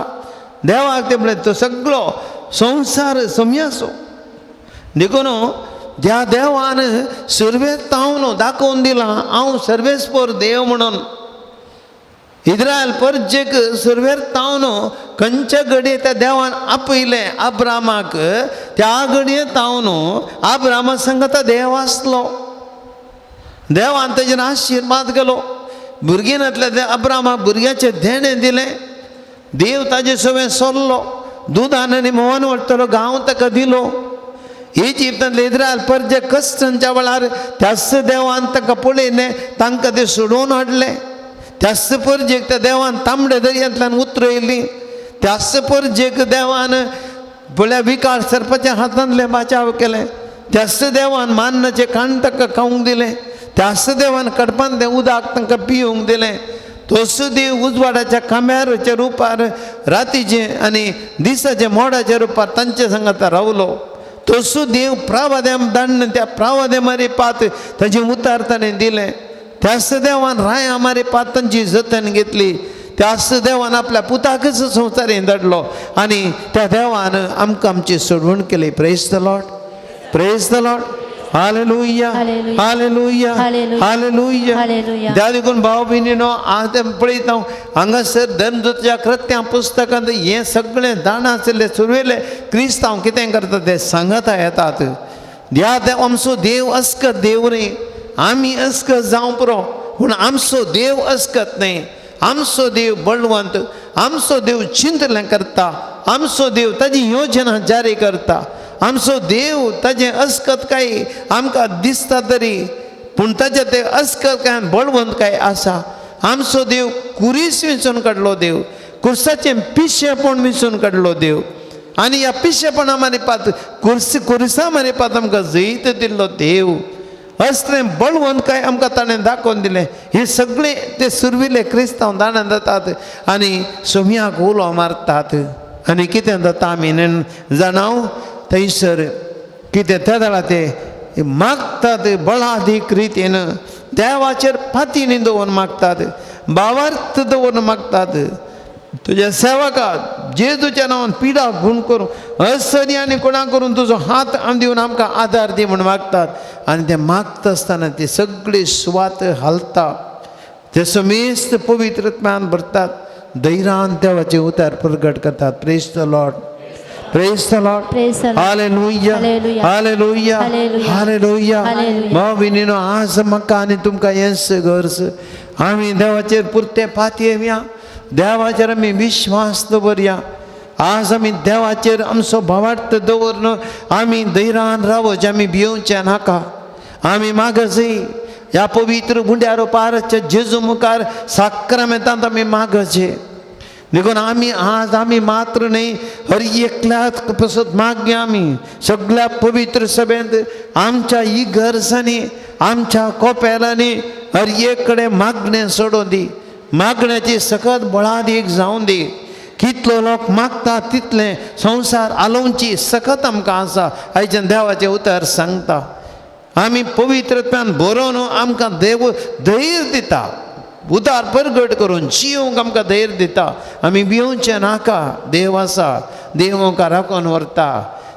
देवाक ते म्हणलें तो सगळो संवसार सोम्याचो. देखून ज्या देवान सुरवेक तावन दाखोवन दिलां हांव सर्वेस्पर देव म्हणून, इस्रायल परजेक सुरवेर तावन खंयच्या घडये त्या देवान आपयलें अब्रामाक, त्या घडये तावन अब्रामा संगता देव आसलो. देवान तेजेर आशिर्वाद केलो. भुरगीं नासले त्या अब्रामाक भुरग्याचें देणें दिलें. देव ताजे सवें सोल्लो, दुदान आनी म्होंवान वडटलो गांव ताका दिलो. इजिप्तांतले इस्रायल परजे कश्टांच्या वेळार त्याच देवान तांकां पळयलें, तांकां ते सोडोवन हाडलें. त्याच परजेक त्या देवान तांबडे दर्यांतल्यान उतरयली. त्याच परजेक देवान पळया विकार सरपाच्या हातांतलें बाचाव केलें. त्याच देवान मान्नाचें खाण तांकां खावंक दिलें. त्याच देवान कडपान तें उदक तांकां पिवंक दिलें. तोच देव उजवाडाच्या खांब्याच्या रुपार रातीचें आनी दिसाच्या मोडाच्या रुपार तांचे संगाता रावलो. तोच देव प्रावाद्याम दाण्ण त्या प्रावाद्या मारे पात ताजें उतार ताणें दिलें. त्याच देवान राया मारे पात तांची जतन घेतली. त्याच देवान आपल्या पुताकच संवसारीन धाडलो आनी त्या देवान आमकां आमची सोडवण केली. Praise the Lord, praise the Lord. Hallelujah, hallelujah, hallelujah. त्या देखून भाव भयणीनो आज पळयता हांव हांगासर धर्मदूताच्या कृत्यां पुस्तकांत हें सगळें जाणा आशिल्लें सुरवेले क्रिस्तांव कितें करता ते सांगता येतात. ह्या देव आमचो देव अस्कत देव न्ही, आमी अस्कत जावं पुरो, पूण आमचो देव अस्कत न्ही. आमचो देव बळवंत, आमचो देव चिंतलें करता, आमचो देव ताजी योजना जारी करता. आमचो देव ताजें अस्कत काय आमकां दिसता तरी पूण ताजें तें अस्कत काय बळवंत काय आसा. आमचो देव कुरीस विंचून काडलो देव, कुर्साचें पिशेपण विंचून काडलो देव आनी ह्या पिशेपणा मारिपात कुर्सा मारिपात आमकां जैत दिल्लो देव. असलें बळवंत काय आमकां ताणें दाखोवन दिलें. हें सगळें ते सुरविले क्रिस्तांव दाणान जातात आनी सोम्याक उलो मारतात आनी कितें जाता आमी जाणाव थंयसर कितें त्या वेळार ते मागतात बळादीक रितीन देवाचेर फातीनी दवरून मागतात, भावार्थ दवरून मागतात. तुज्या सेवका जेजूच्या नांवान पिडा गुण करूं असरी आनी कोणा करून तुजो हात आम दिवन आमकां आदार दी म्हूण मागतात. आनी ते मागता आसतना ते सगळी सुवात हालता, ते समेस्त पवित्रत्मान भरतात, धैर्यान देवाचें उतार प्रगट करतात. Praise the Lord, praise the Lord. Hallelujah, hallelujah, hallelujah. भाव भयणीनो आज म्हाका आनी तुमकां हेंच गरज. आमी देवाचेर पुरते पातयेवया, देवाचेर आमी विश्वास दवरया. आज आमी देवाचेर आमचो भावार्थ दवरून आमी धैर्यान रावचें, आमी भियोवचें नाका. आमी मागचे ह्या पवित्र गुंड्यार पारच्या जेजू मुखार साक्रामेंतांत आमी मागचे. देखून आमी आज आमी मात्र न्ही, हर एकल्याक पसत मागया. आमी सगळ्या पवित्र सभेंत आमच्या इगर्जांनी आमच्या कोपेलांनी हर एक कडेन मागणें सोडून दी, मागण्याची सकत बळादीक जावन दी. कितलो लोक मागता तितलें संवसार आलोवची सकत आमकां आसा. आयच्यान देवाचें उतर सांगता आमी पवित्रत्वान बरोवन आमकां देव धैर्य दिता. उदार परगट करून जिवंक आमकां धैर्य दिता. आमी भिवचें नाका, देव आसा, देव आमकां राखून व्हरता.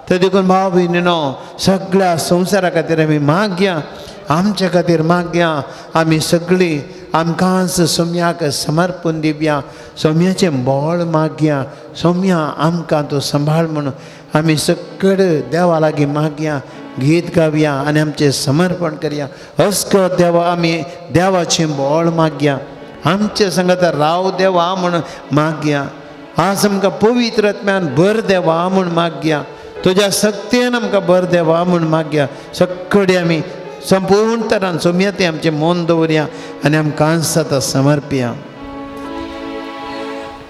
तर देखून भाव भयणीनो, सगळ्या संवसारा खातीर आमी मागया, आमच्या खातीर मागया. आमी सगळीं आमकांच सोम्याक समर्पण दिवया, सोम्याचें बळ मागया, सोम्या आमकां तूं सांबाळ म्हणून आमी सगळे देवा लागीं मागया, गीत गावया आनी आमचें समर्पण करया. अस्कर देवा आमी देवाचें बळ मागया, आमचे संगत राव देवा म्हूण मागया. आज आमकां पवित्र आत्म्यान भर देवा म्हूण मागया, तुज्या शक्तीन आमकां भर देवा म्हूण मागया. सगळे आमी संपूर्ण तरान सोमया तें आमचें मन दवरया आनी आमकां आतां समर्पया.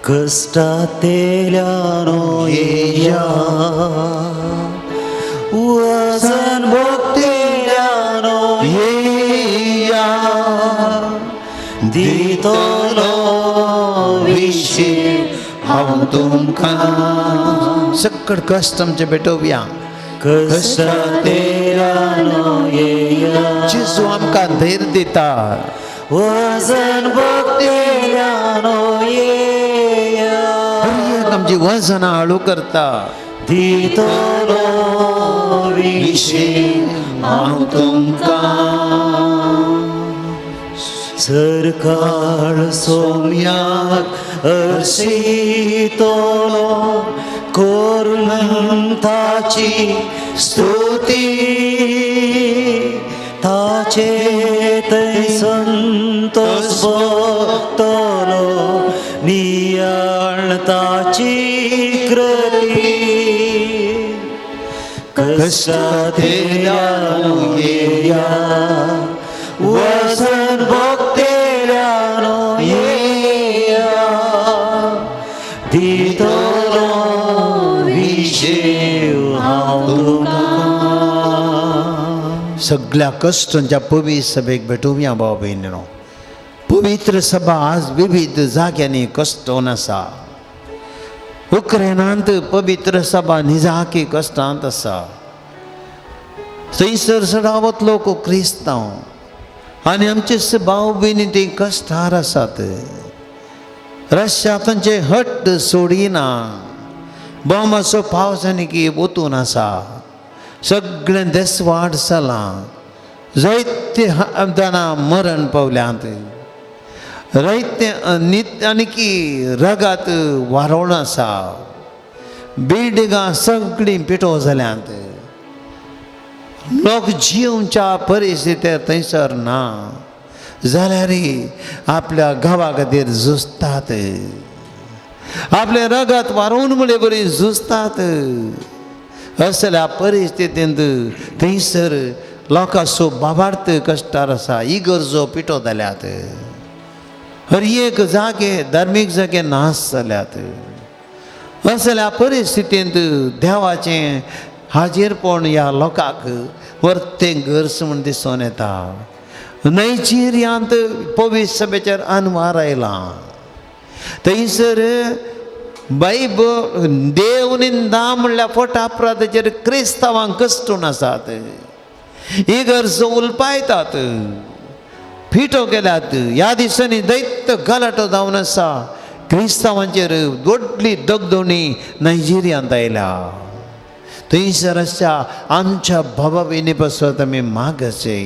कष्टातेल्यानो येया, वजन भोगतेल्यानो येया, दितलो विशे हांव तुमकां. सगळे कश्ट आमचे भेटोवया. कष्टातेल्यानो येया, जेजू आमकां धैर्य दिता. वजन भोगतेल्यानो येया, हर एक आमची वजनां हळू करता. दितलो विशे हांव तुमकां. सरकार सोम्याक अर्शितलो करून ताची स्तुती, ताचे थंय संतोष भोगतलो नियाळ ताची कृती. कष्टातेल्यानो येया, वजन भोगतेल्यानो येया, दितलो विशेव हांव तुमकां. सगळ्या कश्टांच्या पवित्र सभेक भेटोवया भाव भयणीनो. पवित्र सभा आज विविध जाग्यांनी कश्टोन आसा. उक्रेनांत पवित्र सभा निजाकी कश्टांत आसा. थंयसर सडावत लोक क्रिस्तांव आनी आमचे भाव भयणी ती कश्टार आसात. रश्या तांचे हट्ट सोडिना, बॉम्बाचो पावस आनी की ओतून आसा. सगळें देसवाड जालां, जायते जाणां मरण पावल्यांत, रयते आनी की रगात वारोण आसा. बिल्डिंगां सगळीं पिठो जाल्यांत, लोक जिवच्या परिस्थितीर थंयसर ना जाल्यार आपल्या गांवा खातीर झुजतात, आपलें रगत वारोवन म्हणले बरी झुजतात. असल्या परिस्थितींत थंयसर लोकांचो बाबार्थ कश्टार आसा. इगर्जो पिठो जाल्यात, हर एक जागे धार्मीक जागे नाश जाल्यात. असल्या परिस्थितींत देवाचें हाजीरपण ह्या लोकांक वर्तें गरज म्हूण दिसून येता. नायजेरियांत पवित्र सभेचेर अनवार आयला. थंयसर बायबल देव निंदा म्हणल्यार फोटा अपराधाचेर क्रिस्तांवांक कश्टून आसात, इगर्जो उलपायतात, फिटो केल्यात. ह्या दिसांनी दैत्य गलाटो जावन आसा. क्रिस्तांवांचेर व्हडली दगदोणी नायजेरियांत आयल्या. थंयसर आसा आमच्या भावा भयणी पासत आमी मागचे.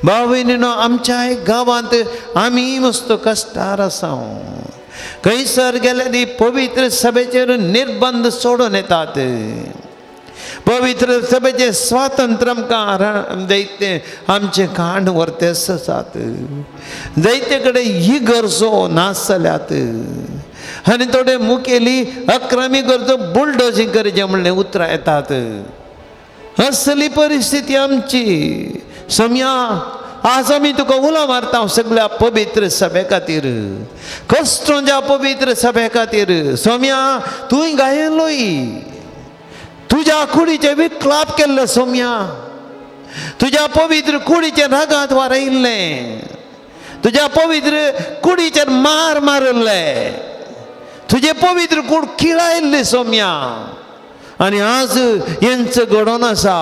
भाव भयणीनो, आमच्या गांवांत आमी मस्त कश्टार आसा. खंयसर गेल्यार पवित्र सभेचेर निर्बंध सोडून येतात. पवित्र सभेचें स्वातंत्र्य आमकां जायते आमचें कांड व्हरतेच आसात. जायते कडेन ही गरजो नाश जाल्यात आनी थोडे मुखेली अक्रमी गरजो बुलडोजींग करचें म्हणलें उतरां येतात. असली परिस्थिती आमची. सम्या आज आमी तुका उलो मारता सगळ्या पवित्र सभे खातीर, कश्टोंच्या पवित्र सभे खातीर. सोम्या तूं गायलोय, तुज्या कुडीचें विकलाप केल्लें. सोम्या तुज्या पवित्र कुडीचें रागांत वारयल्लें, तुज्या पवित्र कुडीचेर मार मारिल्ले, तुजे पवित्र कूड खिळायल्ली सोम्या. आनी आज हेंच घडोवन आसा.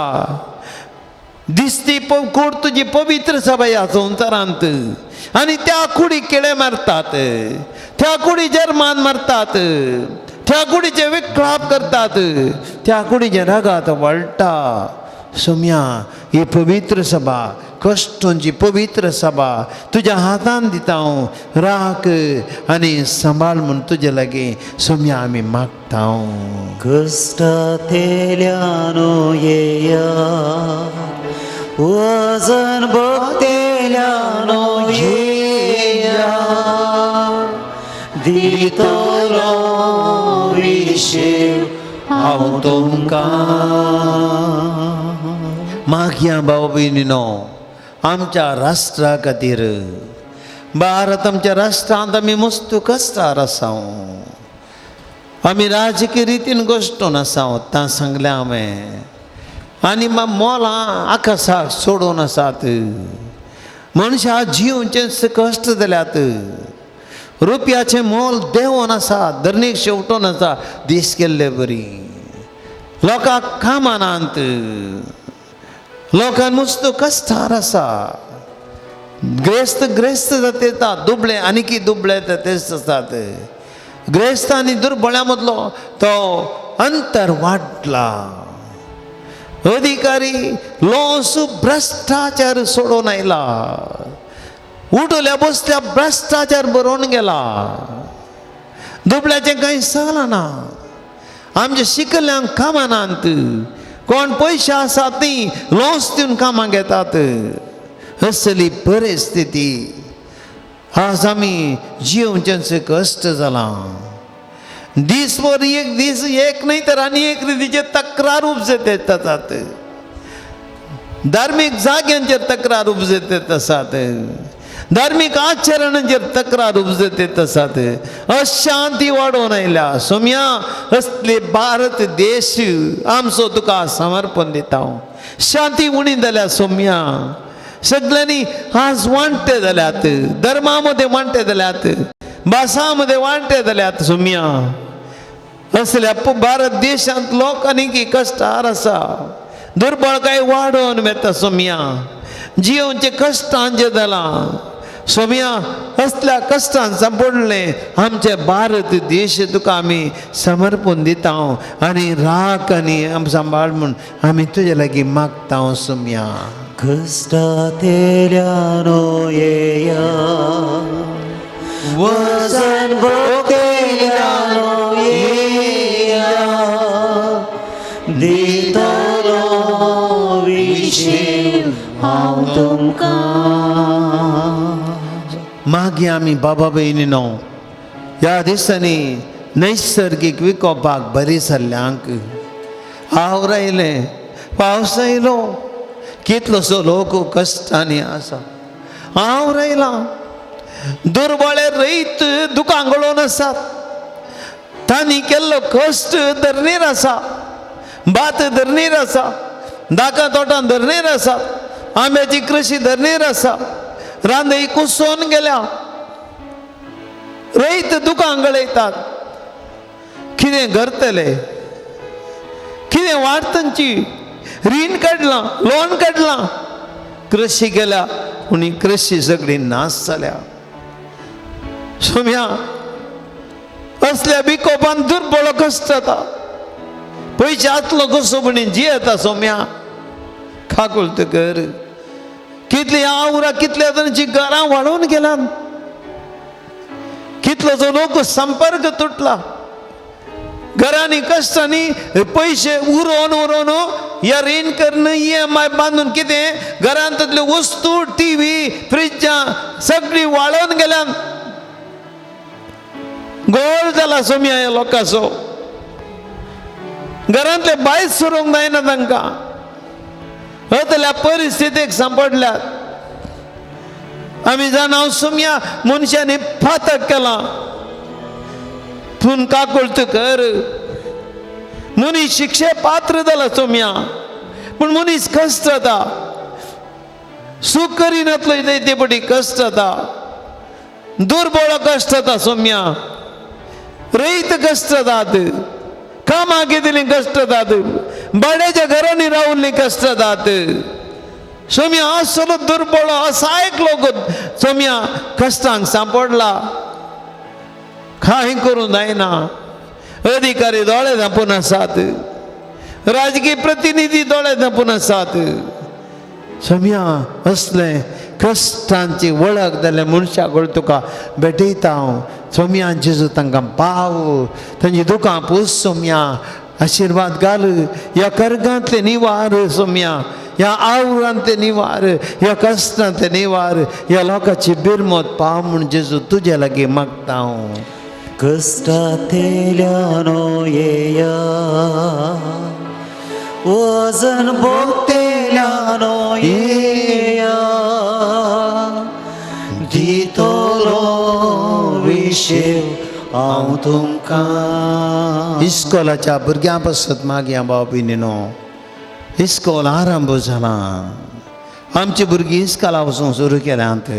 दिसती कूड तुजी पवित्र सभा ह्या संवसारांत आनी त्या कुडीक किडे मारतात, त्या कुडीचेर मान मारतात, त्या कुडीचे विक्राप करतात, त्या कुडीचें रगात वळटा. सोम्या ही पवित्र सभा, कश्टांची पवित्र सभा तुज्या हातान दिता हांव, राख आनी सांबाळ म्हूण तुजे लागीं सोम्या आमी मागता. कश्टांतल्यान येया, वजन भोगतेल्यान येया, दितलो विशेव हांव तुमकां. मागया भाव भयणीनो आमच्या राष्ट्रा खातीर, भारत आमच्या राष्ट्रांत आमी मस्त कश्टार आसा, आमी राजकीय रितीन कश्टून आसा. तां सांगलें हांवें आनी मोलां आकाशाक सोडून आसात. मनशां जिवचे कश्ट जाल्यात, रुपयाचें मोल देंवोन आसा, धरणीक शेवटून आसा. दीस गेल्ले बरी लोकांक कामां नात, लोकांक नुस्तो कश्टार आसा. ग्रेस्त ग्रेस्त जाता येता, दुबळे आनीकी दुबळे तेच आसात. ग्रेस्त आनी दुर्बळ्या मदलो तो अंतर वाडला. अधिकारी लोस भ्रश्टाचार सोडून आयला, उठल्या बसल्या भ्रश्टाचार बरोवन गेला. दुबळ्याचें कांय सगलां ना. आमच्या शिकल्ल्यांक कामां नात, कोण पयशे आसात ती लोस दिवन कामां घेतात. असली परिस्थिती आज आमी जिवचें कश्ट जालां. दीसभर एक दीस एक न्हय तर आनी एक रितीचे तक्रार उपजत येतात. धार्मीक जाग्यांचेर तक्रार उपजत येत आसात, धार्मीक आचरणांचेर तक्रार उपजत येत आसात. अशांती वाडोवन आयल्या. सोम्या असले भारत देश आमचो तुका समर्पण दिता हांव. शांती उणी जाल्या सोम्या, सगळ्यांनी आज वांटे जाल्यात, धर्मा मदें वांटे जाल्यात, भासां मदें वांटे जाल्यात. सोम्या असल्या भारत देशांत लोक आनीक कश्टार आसा. दुर्बळकाय वाडोवन वता सोम्या, जियोवचे कश्टांचें जालां. सोम्या असल्या कश्टान सांपडलें आमचे भारत देश तुका आमी समर्पण दिता आनी राख आनी आम सांबाळ म्हूण आमी तुजे लागीं मागता सोम्या. कश्टांतल्यान येया, वजन भोगतेल्यान येया, दितलो विशेव हांव तुमकां. मागीर आमी बाबा भयणीनो ह्या दिसांनी नैसर्गीक विकोपाक बरी सल्ल्यांक हांव आयलें, पावस आयलो, कितलोसो लोक कश्टांनी आसा. हांव रायलां दुर्बळे रयत दुकां गळोवन आसात. तांणी केल्लो कश्ट धरणीर आसा, भात धरणीर आसा, दाका तोटां धरणीर आसा, आंब्याची कृशी धरणीर आसा, रांदई कुसोवन गेल्या. रयत दुकां गळयतात. कितें करतले, कितें वाट तांची. रीण काडलां, लोन काडलां, कृशी केल्या, पूण ही कृशी सगळी नाश जाल्या. सोम्या असल्या विकोपान दुर्बळ कश्ट जाता. पयशे आसलो कसो म्हणी जियेता. सोम्या काकुळट कर. कितली आवरां कितल्या जाणांची घरां वाडोवन गेल्यात, कितलो लोक संपर्क तुटला. घरांनी कश्टांनी पयशे उरोवन उरोवन ह्या रीण करून EMI बांदून कितें घरांतल्यो वस्तू, टीव्ही, फ्रिजां सगळीं वाळोवन गेल्यात. गोळ जाला सोम्या ह्या लोकांचो. घरांतले भायर सरूंक जायना तांकां. असल्या परिस्थितीक सांपडल्यात. आमी जाणा सोम्या मनशांनी फातक केलां, पूण काकुळट कर. मनीस शिक्षे पात्र जाला सोम्या, पूण मनीस कश्ट जाता. सूख करिनातलो ते पटी कश्ट जाता, दुर्बळ कश्ट जाता सोम्या, रयत कश्ट जातात, कामां घेतिल्लीं कश्ट जातात, भाड्याच्या घरांनी रावल्लीं कश्ट जातात. सोम्या असलो दुर्बळ असायक लोक सोम्या कश्टांक सांपडला, कांय करूं जायना. अधिकारी दोळे धांपून आसात, राजकीय प्रतिनिधी दोळे धांपून आसात. सोम्या असले कश्टांची वळख जाल्ल्या मनशा कडेन तुका भेटयता हांव. सोम्या जेजू तांकां पाव, तांची दुकां पूस सोम्या, आशिर्वाद घाल. ह्या कर्गांतले निवार सोम्या, ह्या आवरांतले निवार, ह्या कश्टांतले निवार, ह्या लोकांची बिरमत पाव म्हूण जेजू तुजे लागीं मागता हांव. कश्टांतल्यानो येया, वजन भोगतेल्यानो येया, दितलो विशेव हांव तुमकां. इस्कोलाच्या भुरग्यां पासत मागया भाव भयणीनो. इस्कोल आरंभ जाला, आमची भुरगीं इस्कोला वचूंक सुरू केल्यांत.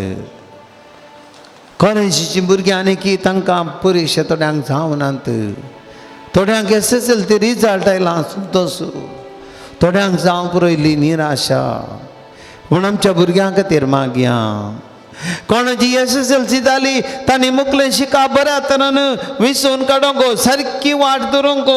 कॉलेजीचीं भुरगीं आनी तांकां परिक्षा थोड्यांक जावनात, थोड्यांक SSLC result आयला संतोश, थोड्यांक जावंक पुरयली निराशा. पूण आमच्या भुरग्यां खातीर मागया. कोणाची SSLC जाली तांणी मुखलें शिका बऱ्या तरान विसोवन काडूंक, सारकी वाट धरूंक,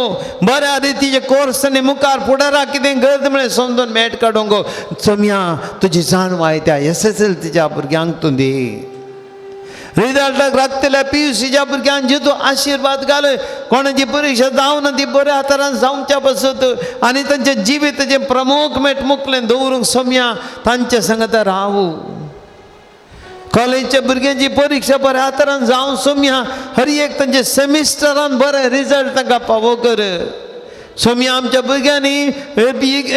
बऱ्या रितीचे कोर्स आनी मुखार फुडाराक कितें गरज म्हळ्यार समजून मेट काडूंक. चमया तुजी जाणवाय त्या SSLCच्या भुरग्यांक तूं दी. रिजल्टाक राखतल्या PUCच्या भुरग्यांक जेजू आशिर्वाद घाल. कोणाची परिक्षा जावना ती बऱ्या तरान जावच्या पासत आनी तांच्या जिविताचें प्रमुख मेट मुखलें दवरूंक सोम्या तांच्या संगता रावू. कॉलेजच्या भुरग्यांची परिक्षा बऱ्या तरान जावं सोम्या, हर एक तांच्या सेमिस्टरान बरें रिजल्ट तांकां पावो कर. सोम्या आमच्या भुरग्यांनी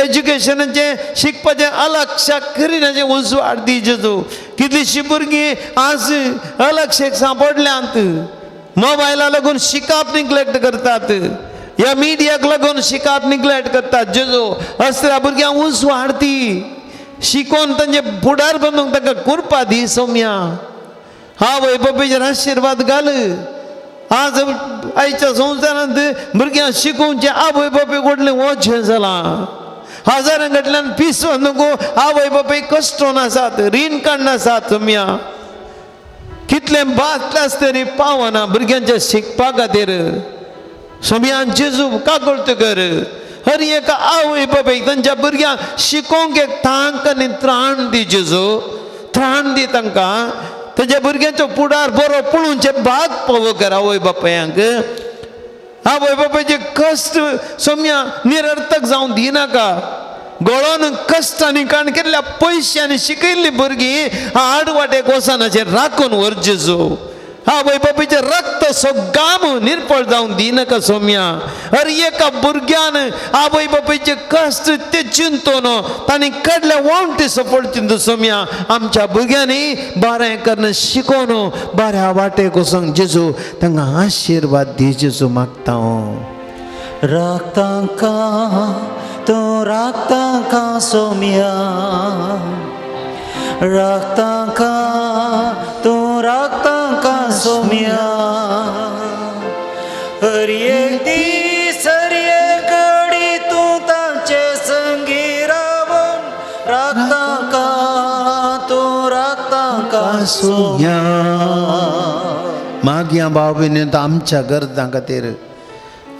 एज्युकेशनाचें शिकपाचें अलक्ष करिनाचें उजवाड दी जेजू. कितलींशीं भुरगीं आज अलक्षेक सांपडल्यांत, मोबायला लागून शिकप निग्लेक्ट करतात, ह्या मिडियाक लागून शिकप निग्लेक्ट करतात. जेजू असल्या भुरग्यांक उजवाड दी, शिकोवन तांचे फुडार बांदूंक तांकां कुरपा दी सोम्या. आवय बापायचेर आशिर्वाद घाल. आज आयच्या संवसारांत भुरग्यांक शिकोवचें आवय बापूय व्हडलें ओझें जालां. हजारां कडल्यान पीस नको आवय बापूय कश्टोन आसात, रीण काडून आसात. सोम्या कितलें बातलें आसतरी पावना भुरग्यांच्या शिकपा खातीर. सोम्या जेजू कागोळत कर हर एका आवय बापायक तांच्या भुरग्यांक शिकोवंक एक तांक आनी त्राण दी जेजू, त्राण दी तांकां. तांच्या भुरग्यांचो फुडार बरो पळोवचें भाग पावो कर आवय बापायांक. आवय बापायचे कश्ट सोम्या निरर्थक जावं दिनाका. गोळोन कश्ट आनी काण केल्ल्या पयशांनी शिकयल्ली भुरगीं आड वाटेक वचनाचेर राखून व्हर जेजू. आवय बापायचें रक्त सगाम निर्पळ जावं दिनाका सोम्या. हर एका भुरग्यान आवय बापायचे कश्ट ते चिंतून तांणी कडले वांटे सफळ चिंतू सोम्या. आमच्या भुरग्यांनी बरें करून शिकोवन बऱ्या वाटेक वचोंक जेजू तांकां आशिर्वाद दी जेजू मागता हांव. राखतांका तूं राखतांका सोम्या, राखतांका तूं राखतांका सोम्या, हर एक दीस हर एक घडी तूं तांचे संगी रावन राखतांका तूं राखतांका सोम्या. मागया भाव भयणीनो आमच्या गरजां खातीर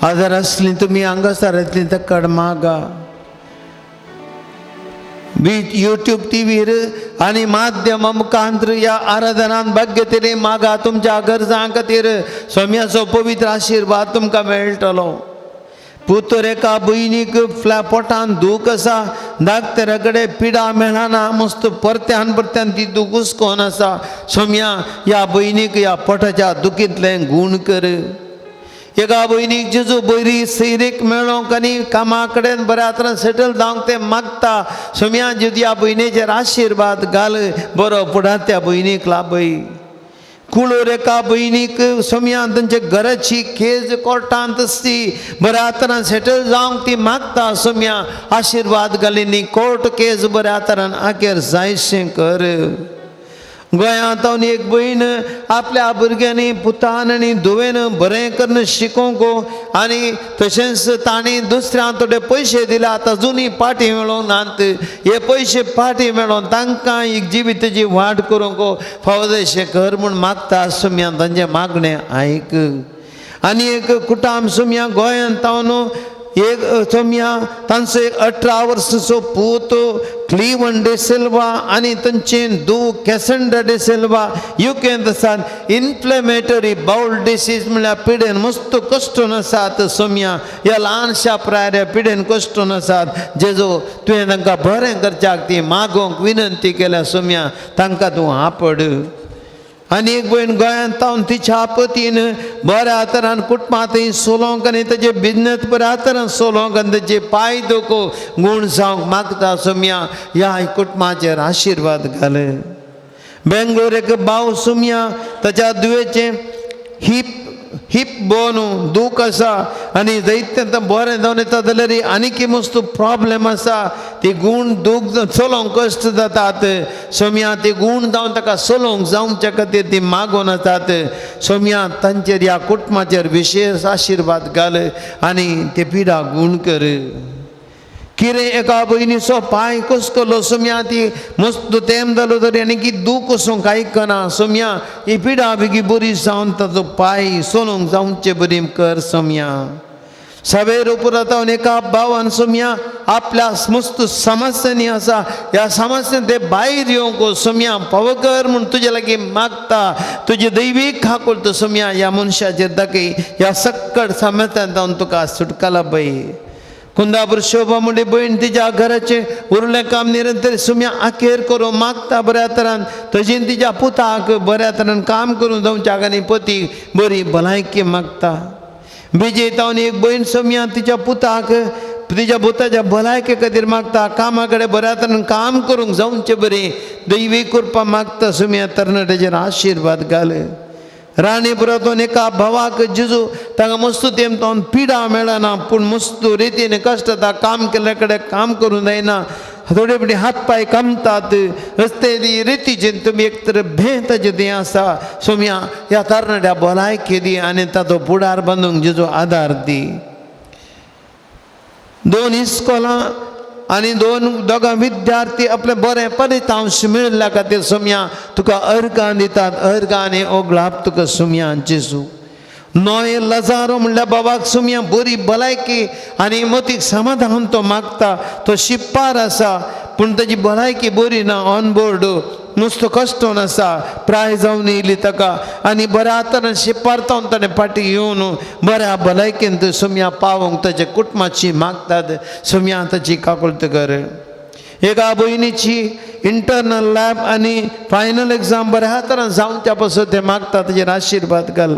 आजार आसली तुमी हांगासरांतली तकड मागा. यूट्यूब टीव्हीर आनी माध्यम मुखांतर ह्या आराधनान भाग्य तरी मागा तुमच्या गरजां खातीर. स्वाम्याचो पवित्र आशिर्वाद तुमकां मेळटलो. पुतर एका भयणीक फ्ल्या पोटान दूख आसा, डाक्टरा कडेन पिडा मेळना, मस्त परत्यान परत्यान ती दूख हुसकोन आसा. सोम्या ह्या भयणीक ह्या पोटाच्या दुखींतलें गूण कर. एका भयणीक जेजू बरी सैरीक मेळोंक आनी कामा कडेन बऱ्या तरान सेटल जावंक तें मागता. सोम्या जेजू ह्या भयणीचेर आशिर्वाद घाल, बरो फुडार त्या भयणीक लाभय. कुळूर एका भयणीक सोम्या तांच्या घराची खेज कोर्टांत आसती, बऱ्या तरान सेटल जावंक ती मागता. सोम्या आशिर्वाद घालिनी कोर्ट केज बऱ्या तरान आखेर जायशें कर. गोंयांत एक भयण आपल्या भुरग्यांनी पुतान आनी धुवेन बरें करून शिकोवंक आनी तशेंच तांणी दुसऱ्यां थोडे पयशे दिल्यात अजुनूय पाटी मेळोंक नात. हे पयशे पाटी मेळोवन तांकां एक जिविताची वाट करूंक फावो तशें कर म्हूण मागता सुम्या तांचें मागणें आयक. आनी एक कुटाम सुम्या गोंयांत तावन एक सोम्या तांचो एक 18 वर्साचो पूत क्लिवन डिसिल्वा आनी तांचे धूव कॅसंड्रा डिसिल्वा युकेंत आसात. इन्फ्लेमेटरी बावल डिसीज म्हणल्यार पिडेन मस्त कश्टून आसात सोम्या. ह्या ल्हानशा प्रायऱ्या पिडेन कश्टून आसात. जेजो तुवें तांकां बरें करच्याक ती मागोवंक विनंती केल्या सोम्या, तांकां तूं आपड. आनी एक भयण गोंयांत तावन तिच्या पतीन बऱ्या तरान कुटुंबांत सोलोवंक आनी ताजे बिजनेस बऱ्या तरान सोलोवंक आनी ताजे पांय दुखो गूण जावंक मागता सोम्या. ह्या कुटुंबाचेर आशिर्वाद घाले. बेंगलोर एक भाव सोम्या ताच्या धुवेचें हिप हिप बोन दूख आसा आनी जायतें आतां बरें जावन येता जाल्यार आनीक मस्त प्रॉब्लेम आसा. ती गूण दूख चलोवंक कश्ट जातात सोम्या. ती गूण जावन ताका चलोवंक जावच्या खातीर ती मागून आसात सोम्या. तांचेर ह्या कुटुंबाचेर विशेश आशिर्वाद घाल आनी ते पिडा गूण कर. कितें एका भयणीचो पांय कसकलो सोम्या, ती मस्त तेम जालो तरी आनी की दूख वचूंक आयकना सोम्या. ही पिडा बेगी बरी जावन ताचो पांय चलोवंक जावचे बरी कर सोम्या. सवेर उपरांत एका भावान सोम्या आपल्या मस्त समस्यांनी आसा ह्या समस्यान ते भायर येवंक सोम्या पावकर म्हूण तुजे लागीं मागता. तुजी दैवीक खाकोल सोम्या ह्या मनशाचेर दाखय. ह्या सक्कड समस्यान जावन तुका सुटकाला पळय. कुंदापूर शोभा म्हणली भयण तिच्या घराचें उरलें काम निरंतर सुम्या आखेर करूं मागता बऱ्या तरान. तशें तिच्या पुताक बऱ्या तरान काम करूं जावच्याक आनी पती बरी भलायकी मागता. बेजे तावन एक भयण सोम्या तिच्या पुताक तिच्या पुताच्या भलायके खातीर मागता. कामा कडेन बऱ्या तरान काम करूंक जावचें बरें दैवी कृपा मागता सोम्या. तरणाट्याचेर आशिर्वाद घाल. राणीपुरातून एका भावाक जेजू तांकां मस्त तेम तावन पिडा मेळना पूण मस्त रितीन कश्ट जाता. काम केल्ल्या कडेन काम करूंक जायना, थोडे फावटी हात पांय कामतात रस्ते रितीचेर तुमी एक तर भें ताचें तें आसा सोम्या. ह्या तरणाट्या भलायकी दी आनी ताचो फुडार बांदूंक जेजू आदार दी. 2 इस्कोलां आनी दोगां विद्यार्थी आपलें बरें फलितांश मेळिल्ल्या खातीर सोम्या तुका अर्गां दितात. अर्गां आनी ओगळाप तुका सोम्या जेजू. नोय लजारो म्हणल्यार बाबाक सोम्या बरी भलायकी आनी मतीक समाधान तो मागता. तो शिपार आसा पूण ताजी भलायकी बरी ना. ऑन बोर्ड नुस्तो कश्टोन आसा. प्राय जावन येयली ताका आनी बऱ्या तरान शिपार तावन ताणें फाटीं येवन बऱ्या भलायकेन थंय सोम्या पावोवंक ताच्या कुटुंबाची मागतात सोम्या. ताची काकुळट कर. एका भयणीची इंटरनल लॅब आनी फायनल एग्जाम बऱ्या तरान जावच्या पासून ते मागता. ताचेर आशिर्वाद घाल.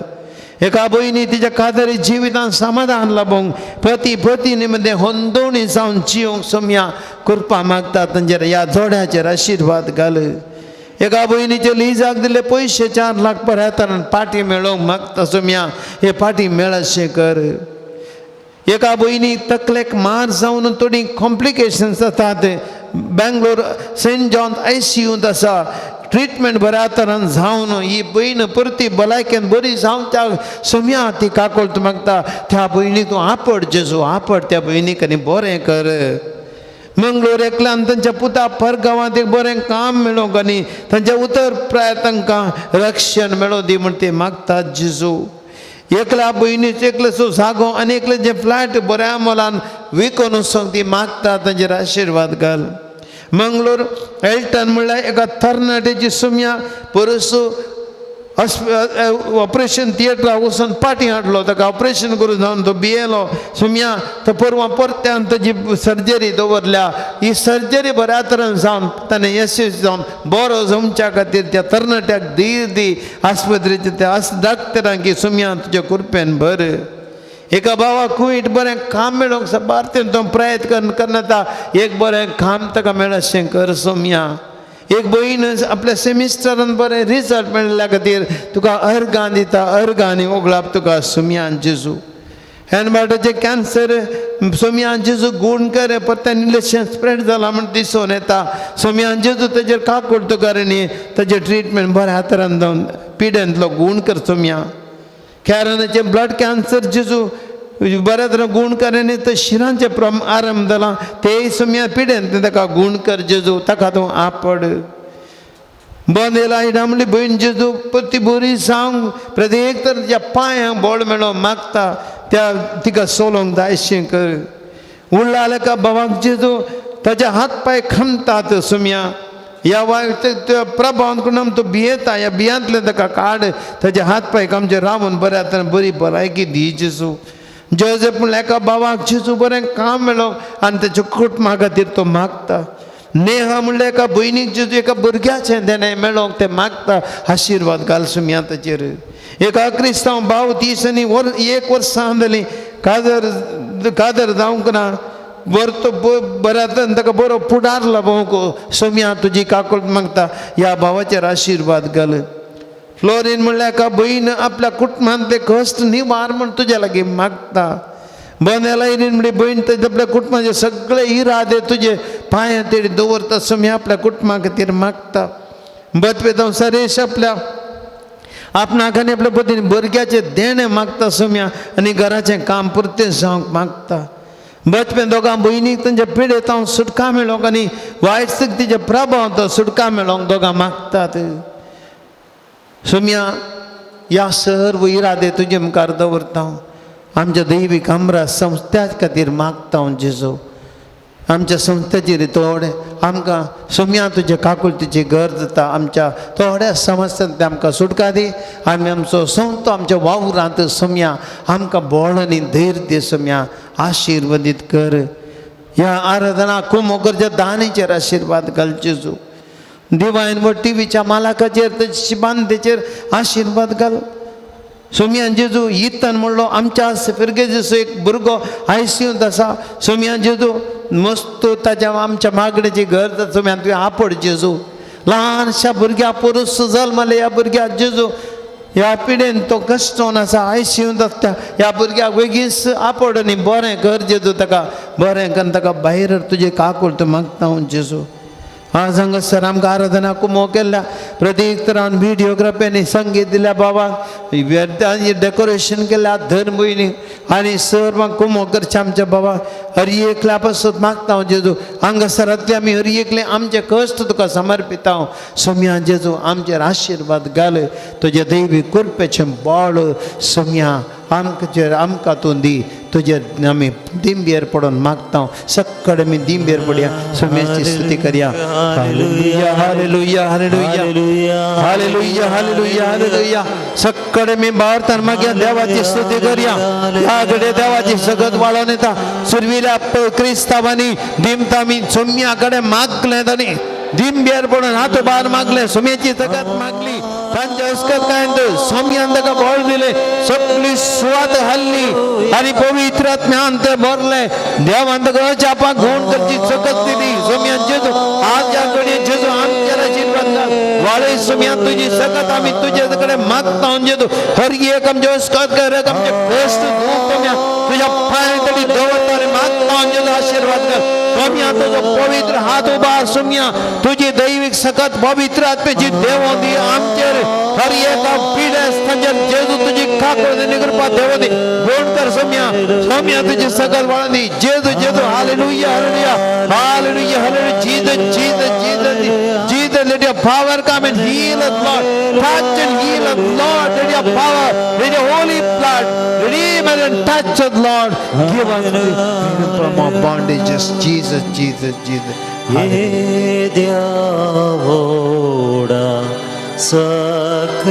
एका भयणी तिच्या कादरी जिवितान समाधान लाबोवंक पती पतीनी मदें होंदोवणी जावन जियोंक सोम्या कृपा मागता. तांचेर ह्या जोड्याचेर आशिर्वाद घाल. एका भयणीचे लिजाक दिल्ले पयशे 4 लाख बऱ्या तरान पाटी मेळोवंक मागता सोम्या. हे पाटी मेळशें कर. एका भयणी तकलेक मार जावन थोडी कॉम्प्लिकेशन्स जातात. बेंगलोर सेंट जॉन आयसीयूंत आसा. ट्रिटमेंट बऱ्या तरान जावन ही भयण परती भलायकेन बरी जावन त्या सोम्या ती काकोळट मागता. त्या भयणीक तूं आपड जेजू, आपड त्या भयणीक आनी बरें कर. मंगळूर एकल्यान तांच्या पुता परगांवांत एक बरें काम मेळोवंक आनी तांच्या उतर प्राय तांकां रक्षण मेळोवं दी म्हूण ते मागतात जेजू. एकल्या भयणीचो एकल्याचो जागो आनी एकल्याचें फ्लॅट बऱ्या मोलान विकून वचोंक ती मागता. तांचेर आशिर्वाद घाल. मंगळूर एल्टन म्हणल्यार एका तरणाट्याची सोम्या परस ऑपरेशन थिएटराक वचून पाटी हाडलो. ताका ऑपरेशन करून जावन तो भियेलो सोम्या. तो परवां परत्यान ताजी सर्जरी दवरल्या. ही सर्जरी बऱ्या तरान जावन ताणें यशस्वी जावन बरो जावच्या खातीर त्या तरणाट्याक धीर दी. आस्पत्रेचे त्या डाक्टरांक की सोम्या तुज्या कृपेन भर. एका भावाक कुवेट बरें काम मेळोवंक साबार तो प्रयत्न करता. एक बरें काम ताका मेळशें कर सोम्या. एक भयण आपल्या सेमिस्टरान बरें रिजल्ट मेळिल्ल्या खातीर तुका अर्गां दिता. अर्गां आनी ओगळाप तुका सोम्या जेजू. हेनबाटाचें कॅन्सर सोमया जेजू गूण कर परतें इल्लेशें स्प्रेड जालां म्हण दिसून येता. सोमया जेजू तेजेर काकुळट कर न्ही तेजें ट्रिटमेंट बऱ्या तरान जावन पिडेंतलो गूण कर सोमया. कॅरनाचें ब्लड कॅन्सर जेजू बऱ्या तरेन गूण कर न्ही तर शिरांचें आरंभ जालां तेय सोमया पिडेंत ताका गूण कर जेजू ताका तूं आपड. बंद येयला म्हणली भयण जेजू परती बरी सांग प्रत्येक तर त्या पांयांक बोळ मेळो मागता त्या तिका सोलोंक जायशें कर. उरला एका भावाक जेजू ताजे हात पांय खमतात सोमया ह्या वाय प्रभावान करून तो भियेता ह्या भियांतलें ताका काड ताजे हात पांय आमचे रावन बऱ्या तरेन बरी भलायकी दी जेजू. जोजेफ म्हणल्यार एका भावाक जेजू बरें काम मेळो आनी तेच्या कुटुंबा खातीर तो मागता. नेहा म्हणल्यार एका भयणीक जेजू एका भुरग्याचें देणें मेळोंक तें मागता आशिर्वाद घाल सोमया ताचेर. एका क्रिस्तांव भाव 30 आनी 1 वर्सां जालीं कादर कादर जावंक ना बरो तो बऱ्या ताका बरो फुडार लाबोवंक सोमया तुजी काकुळट मागता ह्या भावाचेर आशिर्वाद घाल. फ्लोरीन म्हणल्यार एका भयण आपल्या कुटुंबांतले कश्ट निवार म्हण तुज्या लागीं मागता. बनेला म्हणली भयण तेजे आपल्या कुटुंबाचे सगळे इरादे तुजे पांया तेडी दवरता सोमया आपल्या कुटुंबा खातीर मागता. बतवेतांव सरेश आपल्या आपणाक आनी आपल्या पतीन भुरग्याचें देणें मागता सोमया आनी घराचें काम पुरतें जावंक मागता. बचपे दोगां भयणीक तांच्या पिडेंत हांव सुटका मेळोंक आनी वायट शक्तीच्या प्रभावांत सुटका मेळोंक दोगां मागतात. सोमया ह्या सर्व इरादे तुजे मुखार दवरता आमच्या दैवीक आमरा संस्थ्या खातीर मागता हांव जेजू. आमच्या संस्थेचेर थोडे आमकां सोमया तुजे काकुळतीची गरज जाता आमच्या थोड्या समस्यांतल्यान आमकां सुटका दी. आमी आमचो संस्थो आमच्या वावरांत सोमया आमकां बळ आनी धैर्य दी सोमया आशिर्वादीत कर. ह्या आराधना कुमोकरच्या दानीचेर आशिर्वाद घाल जेजू. दिवायन व टिवीच्या मालकाचेर तेजे बांदेचेर आशिर्वाद घाल सोमया जेजू. इतन म्हणलो आमच्या फिरगेजो एक भुरगो आयसीयूंत आसा सोमया जेजू मस्त ताच्या आमच्या मागणेची गरज सोमया तुवें आपड जेजू. ल्हानशा भुरग्या पुरूस जल्मले ह्या भुरग्याक जेजू ह्या पिडेन तो कश्टोन आसा आयसीयूंत आसता ह्या भुरग्याक बेगीन आपड आनी बरें कर जेजू ताका बरें करून ताका भायर तुजे काकुळट मागता हांव जेजू. आज हांगासर आमकां आराधना कुमो केल्या प्रत्येक तरान व्हिडियोग्राफी आनी संगीत दिल्या बाबाक डेकोरेशन केल्या धर्म भयणी आनी सर्व कुमो करचे आमच्या बाबाक हर एकल्या पासत मागता हांव जेजू. हांगासरांतले आमी हर एकले आमचे कश्ट तुका समर्पिता हांव सोमया जेजू आमचेर आशिर्वाद घाल तुजे दैवी कृपेचें बळ सोमया आमकां आमकां तूं दी तुजे आमी दिंबेर पडून मागता सगळे आमी दिंबेर पडया सोम्याची स्तुती करया. Hallelujah hallelujah hallelujah hallelujah hallelujah hallelujah. सगळे मी भारतान मागया देवाची स्तुती करया. ह्या घडये देवाची सगत वाळोवन येता सुरविल्या क्रिस्तांवांनी दिमता आमी सोम्या कडेन मागलें तांणी दिंबेर पडून हात उबार मागले सोम्याची सगत मागली तांच्या हस्कत काय सोम्यान ताका बळ दिलें सगळी सुवात हल्ली आनी पवित्र आत्म्यान ते भरले देवान ताका अजापां गुण करची सकत दिली सोम्यान जेजू. आज ह्या घडये जेजू आमचेर आशिर्वाद घाल वाळय सोम्या तुजी सकत आमी तुजे कडेन मागता जेजू. हर एक आमचे हस्कत कर आमचे कश्ट दूख सोम्या तुज्या पांय तडी दवरता आनी मागता जेजू आशिर्वाद घाल सोम्या. तुजो पवित्र हात उबार सोम्या तुजी दैवीक सकत पवित्र आत्म्याची देवो दी आमचेर हर एका पिडेस्तांचेर जेजू तुजी काकुळट आनी कृपा देवो दी गुण कर सोम्या. सोम्या तुजी सकत वाळोन दी जेजू जेजू. Hallelujah hallelujah hallelujah hallelujah. Jesus Jesus Jesus Jesus. Let your power come and heal us, Lord. Touch and heal us, Lord. Let your power, let your holy blood redeem us and touch us, Lord. Give us the freedom from our bondages. Jesus, Jesus, Jesus. येद्या व्हडा सक्रामेंता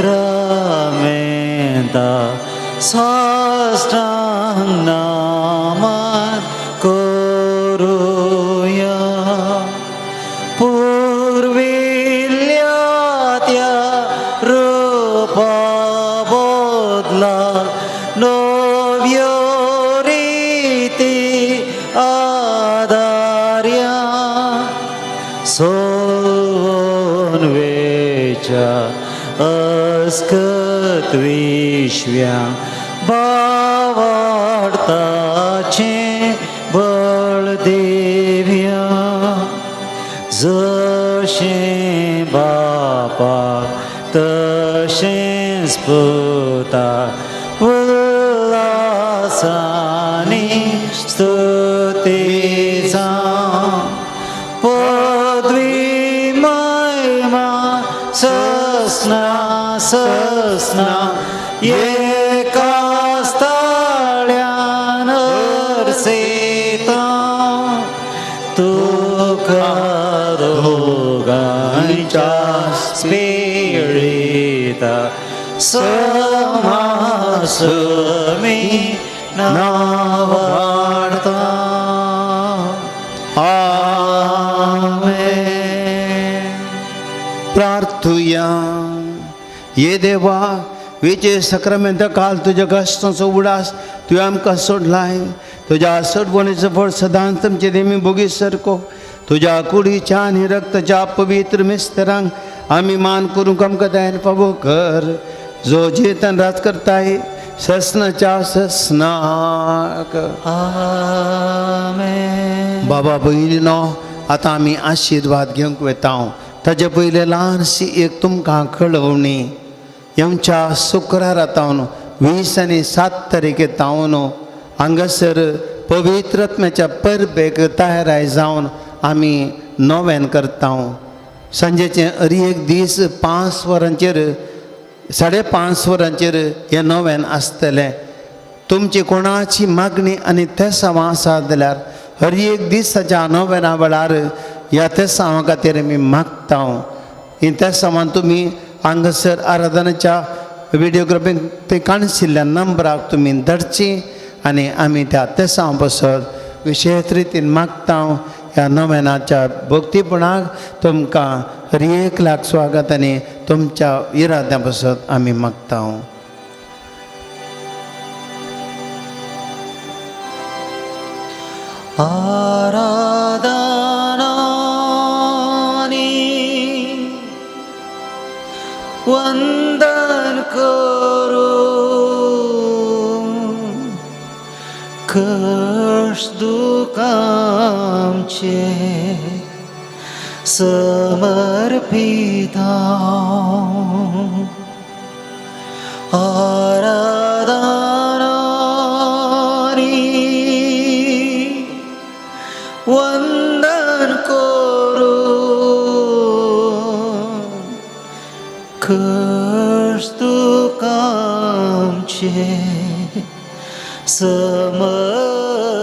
साष्टांग नमन करुया पुर्विल्ल्या त्या रुपा बदला नव्यो रिती आदार्या सोन वेच्या अस्कत विश्व्या भावार्थाचें बळ दिवया जशें बापाक तशेंच पुताक उल्हासांनी स्तुती जावं पदवी महिमा ससना ससना एकाच ताळ्यान अर्सेता तुका दोगांच्या स्पिरिता समासमी नावाडता. आमेन. प्रार्थुया. ये देवा विजय सक्रामेंत काल तुज्या कश्टांचो उडास तुवें आमकां सोडलाय. तुज्या सोडवणेचो फळ सदांच तुमचे देमी भोगी सारको तुज्या कुडीच्या आनी रक्ताच्या पवित्र मिस्तरांक आमी मान करूंक आमकां दयान फावो कर, जो जियेतान राज करताय ससनाच्या ससनाक. आमेन. बाबा भयणीनो, आतां आमी आशिर्वाद घेवंक वता. ताजे पयलें ल्हानशी एक तुमकां कळोवणी. येवच्या शुक्रारा तावन 20 आनी 7 तारखे तावन हांगासर पवित्र आत्म्याच्या परबेक तयाराय जावन आमी नोवेन करता. सांजेचें हर एक दीस 5 वरांचेर 5:30 वरांचेर हें नोवेन आसतलें. तुमची कोणाची मागणी आनी तेसांवां आसा जाल्यार हर एक दिसाच्या नोवेना वेळार ह्या तेसांवां खातीर आमी मागता. ही तेसांवां तुमी हांगासर आराधनाच्या विडियोग्राफीक ते काणशिल्ल्या नंबराक तुमी धाडची आनी आमी त्या तेसांव पासत विशेश रितीन मागता. ह्या नोवेनाच्या भक्तीपणाक तुमकां हर एक लाख स्वागत आनी तुमच्या इराद्या पासत आमी मागता. आराधनानी वंदन करू कष्ट दुखांचे समर्पिता. आराधनानी वंदन करू कष्ट दुखांचे समर्पिता.